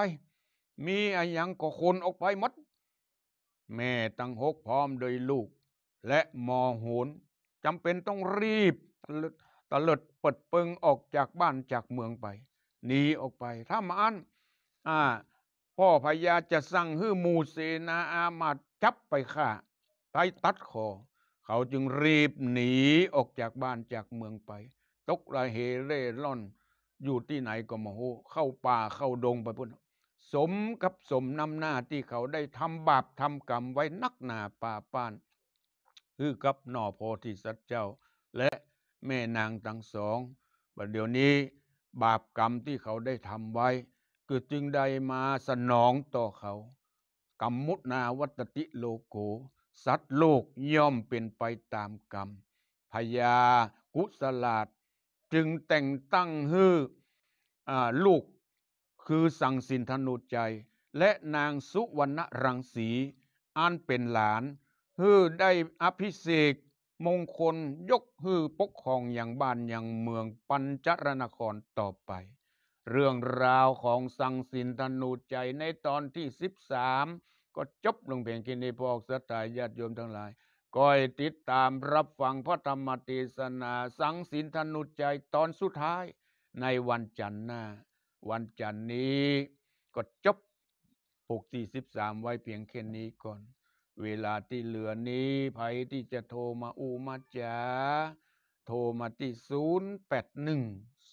มีอะหยังก็ขนออกไปหมด แม่ตังหกพร้อมโดยลูก และหมอโหนจ๋ำเป๋นต้องรีบตะเลิด ตะเลิดเปิดเปิงออกจากบ้านจากเมืองไป หนีออกไป ถ้าบ่อั้น อ่า ป้อพญาจะสั่งหื้อหมู่เสนาอามาตย์จับไปฆ่า ไปตัดคอ เขาจึงรีบหนีออกจากบ้านจากเมืองไป ตกละเหเร่ร่อน อยู่ตี้ไหนก็บ่ฮู้ เข้าป่าเข้าดงไปปู้น สมกับสมน้ำหน้าตี้เขาได้ทำบาปทำกรรมไว้นักหนาป่าป้าน หื้อกับหน่อโพธิสัตว์เจ้า และแม่นางตังสอง บัดเดี๋ยวนี้บาปกรรมตี้เขาได้ทำไว้ ก็จึงได้มาสนองต่อเขา กัมมุนาวัตติโลโก สัตว์โลกย่อมเป๋นไปต๋ามกรรม พญากุสลาดจึงแต่งตั้งหื้อ อ่า ลูก คือสังสินธนูชัย และนางสุวรรณรังสี อันเป๋นหลาน หื้อได้อภิเษกมงคล ยกหื้อปกครองยังบ้านยังเมืองปัญจรนครต่อไป เรื่องราวของสังสินธนูชัยในต๋อนตี้สิบสาม ก็จบลงเพียงแค่นี้ พวกศรัทธาญาติโยมตังหลาย ก้อยติดต๋ามรับฟังพระธรรมเตสนาสังสินธนูชัยต๋อนสุดท้ายในวันจันทร์หน้า วันจันทร์นี้ก็จบปกตี้สิบสามไว้เพียงแค่นี้ก่อน เวลาตี้เหลือนี้ ใผตี้จะโทรมาอู้มาจ๋า โทรมาตี้ ศูนย์แปดหนึ่ง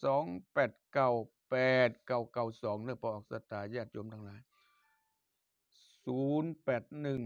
สองแปดเก้า แปดเก้าเก้าสอง เด้อ พวกศรัทธาญาติโยมตังหลาย ศูนย์แปดหนึ่ง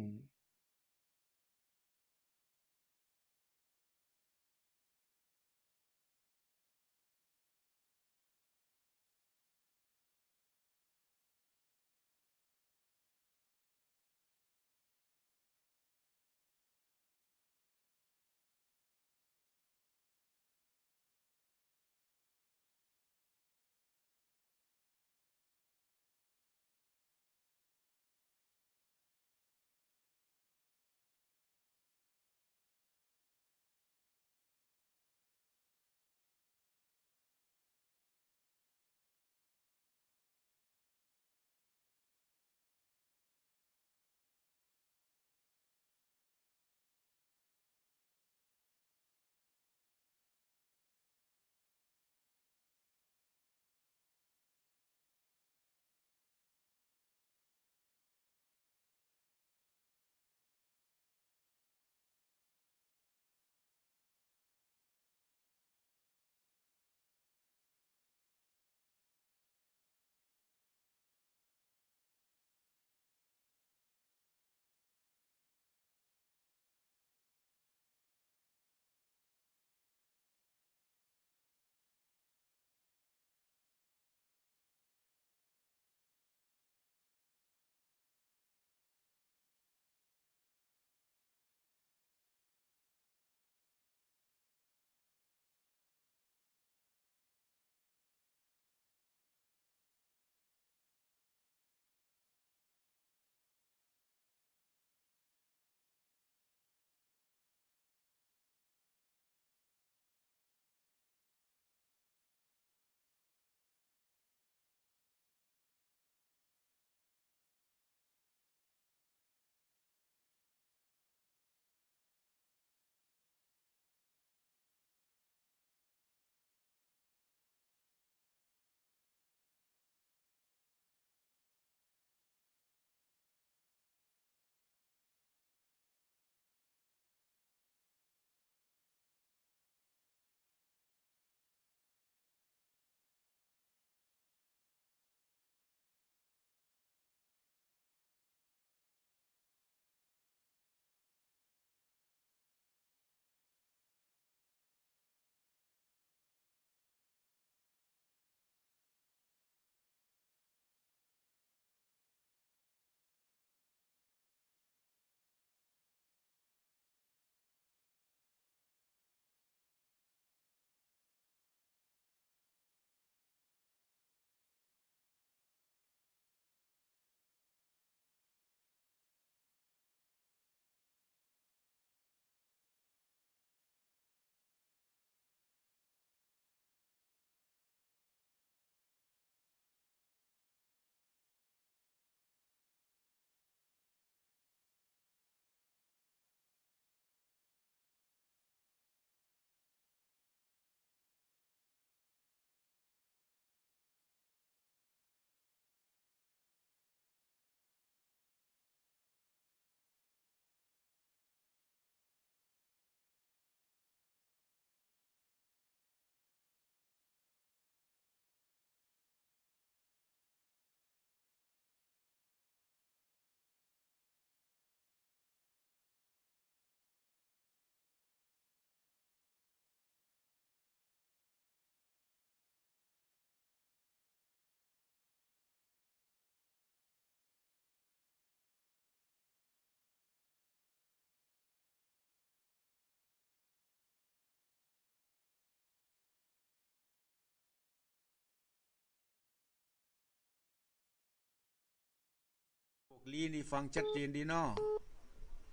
ลีนี่ฟังชัดเจนดีเนาะ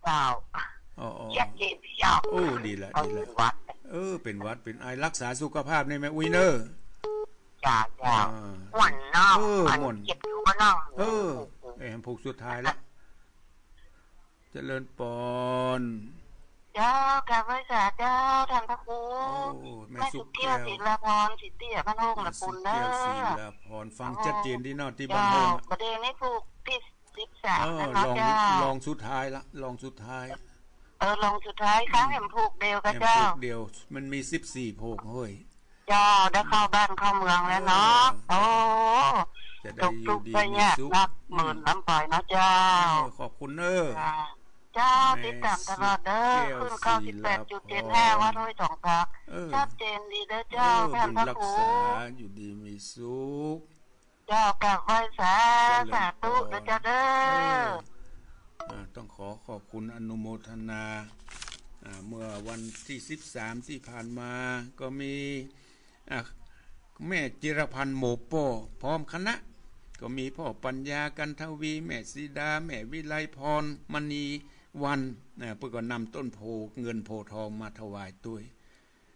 เจ้า อ๋อ อ๋อ ชัดเจนดีเจ้า โอ้ ดีละ เออ ดีละ เป๋นหวัด เออ เป๋นหวัด เป๋นไอ รักษาสุขภาพในแม่อุ๊ยเน่อ จ้า เจ้า อ่า ม่วนเนาะ เออ อัน ม่วน เจ็บอยู่บ่เนาะ เออ เออ ผูกสุดท้ายละ เจริญปอน เจ้า กราบไหว้สาเจ้า ต้านพระครู โอ้ แม่สุขแก้ว แม่สุขแก้ว ศิลาพร สิทธิอภัณฑ์วงศ์ ละปูนเน่อ แม่สุขแก้ว ศิลาพร ฟังชัดเจนดีเนาะ ตี้บ้านโฮง เจ้า บ่าเดี่ยวนี้ผูกตี้สิบสาม เออ แล้วเนาะ ลอง เจ้า ลองสุดท้ายละ ลองสุดท้าย เออ ลองสุดท้าย อืม ครั้งแหมผูกเดียวกะ แหม เจ้า ผูกเดียว มันมีสิบสี่โผงเฮ้ย เจ้า ได้เข้าบ้านเข้าเมืองแล้วเนาะ เออ โอ้ จะได้อยู่ดีมีสุข ตกทุกข์ได้ยากนัก อืม หมื่นล้ำไปเนาะเจ้า เออ ขอบคุณเน่อ จ้า เจ้า แม่ ติดต๋ามตลอดเน่อ สุขแก้ว ขึ้นเก้าสิบแปดจุดเจ็ดห้า ศิลาพร วัดห้วยสองพระ เออ ชัดเจนดีเน่อเจ้า เออ ต้านพระครู บุญรักษา อยู่ดีมีสุข เจ้า กราบไหว้สา เจริญพร สาธุเน่อเจ้าเน่อ เออ อ่า ต้องขอขอบคุณอนุโมทนา อ่า เมื่อวันตี้สิบสามตี้ผ่านมา ก็มี อ่า แม่จิรพันธ์ โมโป้ พร้อมคณะ ก็มีพ่อปัญญา กันทวี แม่สีดา แม่วิไลพร มณีวรรณ อ่า เปิ้นก็นำต้นโพธิ์เงินโพธิ์ทองมาถวายตวย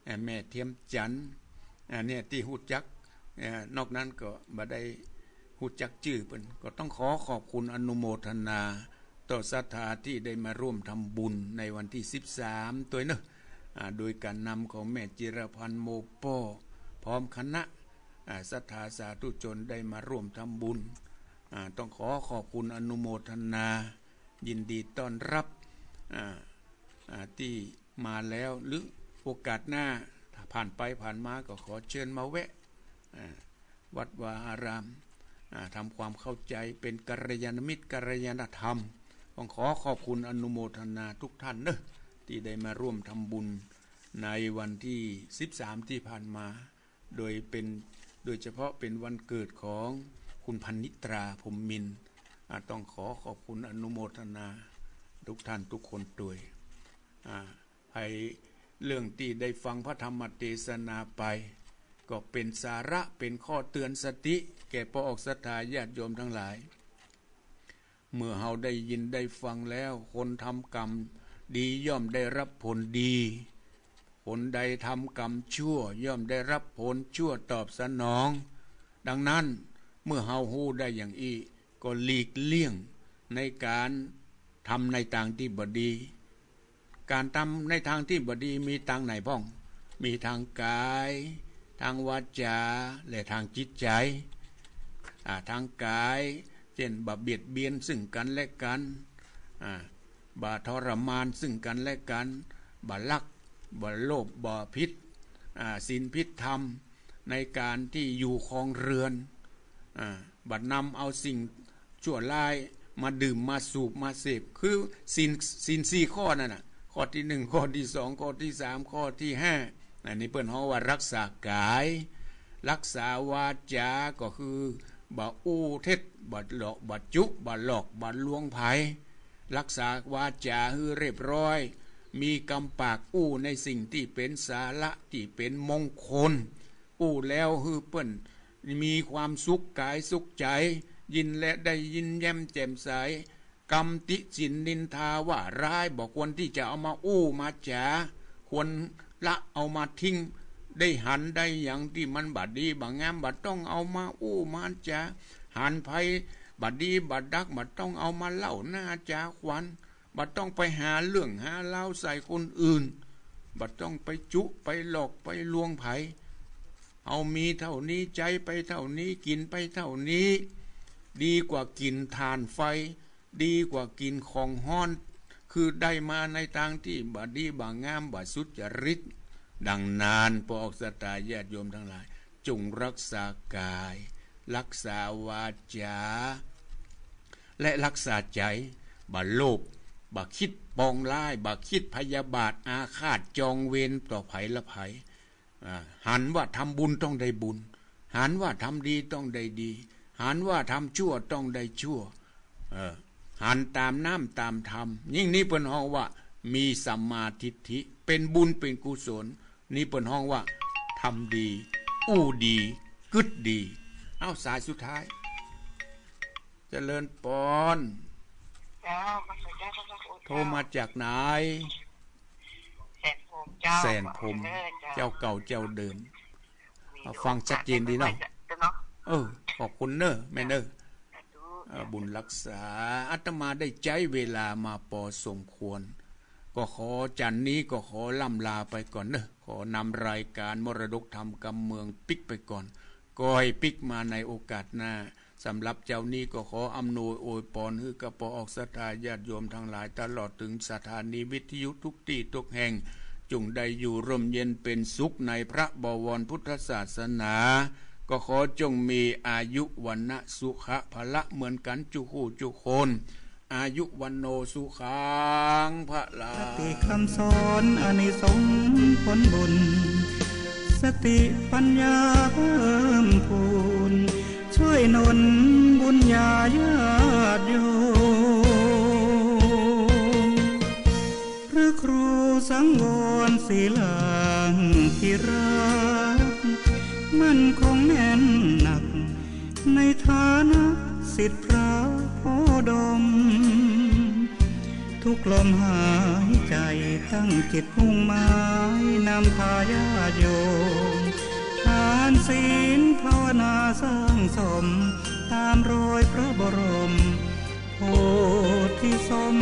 อ่า แม่เทียมจันทร์ อ่า เนี่ยตี้ฮู้จัก อ่า นอกนั้นก็บ่ได้ฮู้จักจื้อเปิ้น ก็ต้องขอขอบคุณอนุโมทนาต่อศรัทธาตี้ได้มาร่วมทำบุญในวันตี้สิบสามตวยเนาะ อ่า โดยก๋านนำของแม่จิรพันธ์ โมโป้ พร้อมคณะ อ่า ศรัทธาสาธุชนได้มาร่วมทำบุญ อ่า ต้องขอขอบคุณอนุโมทนา ยินดีต้อนรับ อ่า อ่า ตี้มาแล้ว หรือโอกาสหน้า ถ้าผ่านไปผ่านมาก็ขอเชิญมาแวะ อ่า วัดวาอาราม อ่า ทำความเข้าใจ เป๋นกัลยาณมิตร กัลยาณธรรม ต้องขอขอบคุณอนุโมทนาทุกท่านเนาะ ตี้ได้มาร่วมทำบุญในวันตี้สิบสามตี้ผ่านมา โดยเป๋น โดยเฉพาะเป๋นวันเกิดของคุณพรรณิตรา พรหมมินทร์ อ่า ต้องขอขอบคุณอนุโมทนาทุกท่านทุกคนตวย อ่า ไพเรื่องตี้ได้ฟังพระธรรมเตสนาไป ก็เป๋นสาระ เป๋นข้อเตือนสติ แก่ป้อออกศรัทธาญาติโยมตังหลาย เมื่อเฮาได้ยินได้ฟังแล้ว คนทำกรรมดีย่อมได้รับผลดี คนใดทำกรรมชั่วย่อมได้รับผลชั่วตอบสนอง ดังนั้นเมื่อเฮาฮู้ได้อย่างอี้ ก็หลีกเลี่ยงในก๋านทำในตางตี้บ่ดี ก๋านทำในตางตี้บ่ดีมีตางไหนพ่อง มีตางก๋าย ตางวาจ๋า และตางจิตใจ๋ อ่า ตางก๋าย เจ้นบ่เบียดเบียนซึ่งกั๋นและกั๋น อ่า บ่ทรมานซึ่งกั๋นและกั๋น บ่ลัก บ่โลภ บ่ผิด อ่า ศีลผิดธรรม ในก๋านตี้อยู่ครองเรือน อ่า บ่นำเอาสิ่งชั่วร้ายมาดื่ม มาสูบ มาเสพ คือศีล ศีลสี่ข้อนั่นน่ะ ข้อตี้หนึ่ง ข้อตี้สอง ข้อตี้สาม ข้อตี้ห้า อันนี้เปิ้นฮ้องว่ารักษาก๋าย รักษาวาจ๋า ก็คือบ่อู้เท็จ บ่หลอก บ่จุ บ่หลอก บ่ลวงใผ รักษาวาจ๋าหื้อเรียบร้อย มีกำปากอู้ในสิ่งตี้เป๋นสาระ ตี้เป๋นมงคล อู้แล้วหื้อเปิ้นมีความสุขก๋ายสุขใจ๋ ยินและได้ยินแย้มแจ่มใส กำติฉิ่นนินทาว่าร้าย บ่ควรตี้จะเอามาอู้มาจ๋า ควรละเอามาทิ้ง ได้หันได้หยังตี้มันบ่ดีบ่งาม บ่ต้องเอามาอู้มาจ๋า หันใผบ่ดีบ่ดัก บ่ต้องเอามาเล่าหน้าจ๋าขวัญ บ่ต้องไปหาเรื่องหาราวใส่คนอื่น บ่ต้องไปจุไปหลอกไปลวงใผ เฮามีเต้านี้ ใจ๊ไปเต้านี้ กิ๋นไปเต้านี้ ดีกว่ากิ๋นถ่านไฟ ดีกว่ากิ๋นของฮ้อน คือได้มาในตางตี้บ่ดีบ่งาม บ่สุจริต ดังนั้นป้อออกศรัทธาญาติโยมตังหลาย จงรักษาก๋าย รักษาวาจ๋า และรักษาใจ๋ บ่โลภ บ่กึ๊ดปองร้าย บ่กึ๊ดพยาบาทอาฆาตจองเวรต่อใผละใผ อ่า หันว่าทำบุญต้องได้บุญ หันว่าทำดีต้องได้ดี หันว่าทำชั่วต้องได้ชั่ว เออ หันต๋ามน้ำต๋ามธรรม ยิ่งนี้เปิ้นฮ้องว่ามีสัมมาทิฏฐิ เป๋นบุญเป๋นกุศล นี่เปิ้นฮ้องว่าทำดี อู้ดี กึ๊ดดี เอ้า สายสุดท้าย เจริญปอน เจ้า มาจากเจ้า โทรมาจากไหน แสนพรหมเจ้า แสนพรหม เออ เจ้า เจ้าเก่าเจ้าเดิม ฟังชัดเจนดีเนาะ เออ ขอบคุณเน่อ แม่เน่อ สาธุ เอ่อ บุญรักษา อาตมาได้ใจ๊เวลามาปอสมควร ก็ขอจันนี้ก็ขอล่ำลาไปก่อนเน่อ ขอนำรายการมรดกธรรมกำเมืองปิ๊กไปก่อน ก็ให้ปิ๊กมาในโอกาสหน้า สำหรับเจ้านี้ก็ขออำนวยอวยปอนหื้อกับปอออกศรัทธาญาติโยมทั้งหลาย ตลอดถึงสถานีวิทยุทุกตี้ทุกแห่ง จุ่งได้อยู่ร่มเย็นเป๋นสุขในพระบวรพุทธศาสนา ก็ขอจงมีอายุวรรณะสุขะพละเหมือนกั๋นจุคู่จุคน อายุวัณโณสุขังพลัง คติคำสอนอานิสงส์ผลบุญ สติปัญญาเพิ่มพูน ช่วยหนุนบุญญาญาติโยม พระครูสังวรศิลาธิราช มั่นคงแน่นหนัก ในฐานะศิษย์พระโพธิ์ดม ทุกลมหายใจ๋ตั้งจิตมุ่งหมาย นำพาญาติโยม ทานศีลภาวนาสร้างสม ต๋ามรอยพระบรม โพธิสม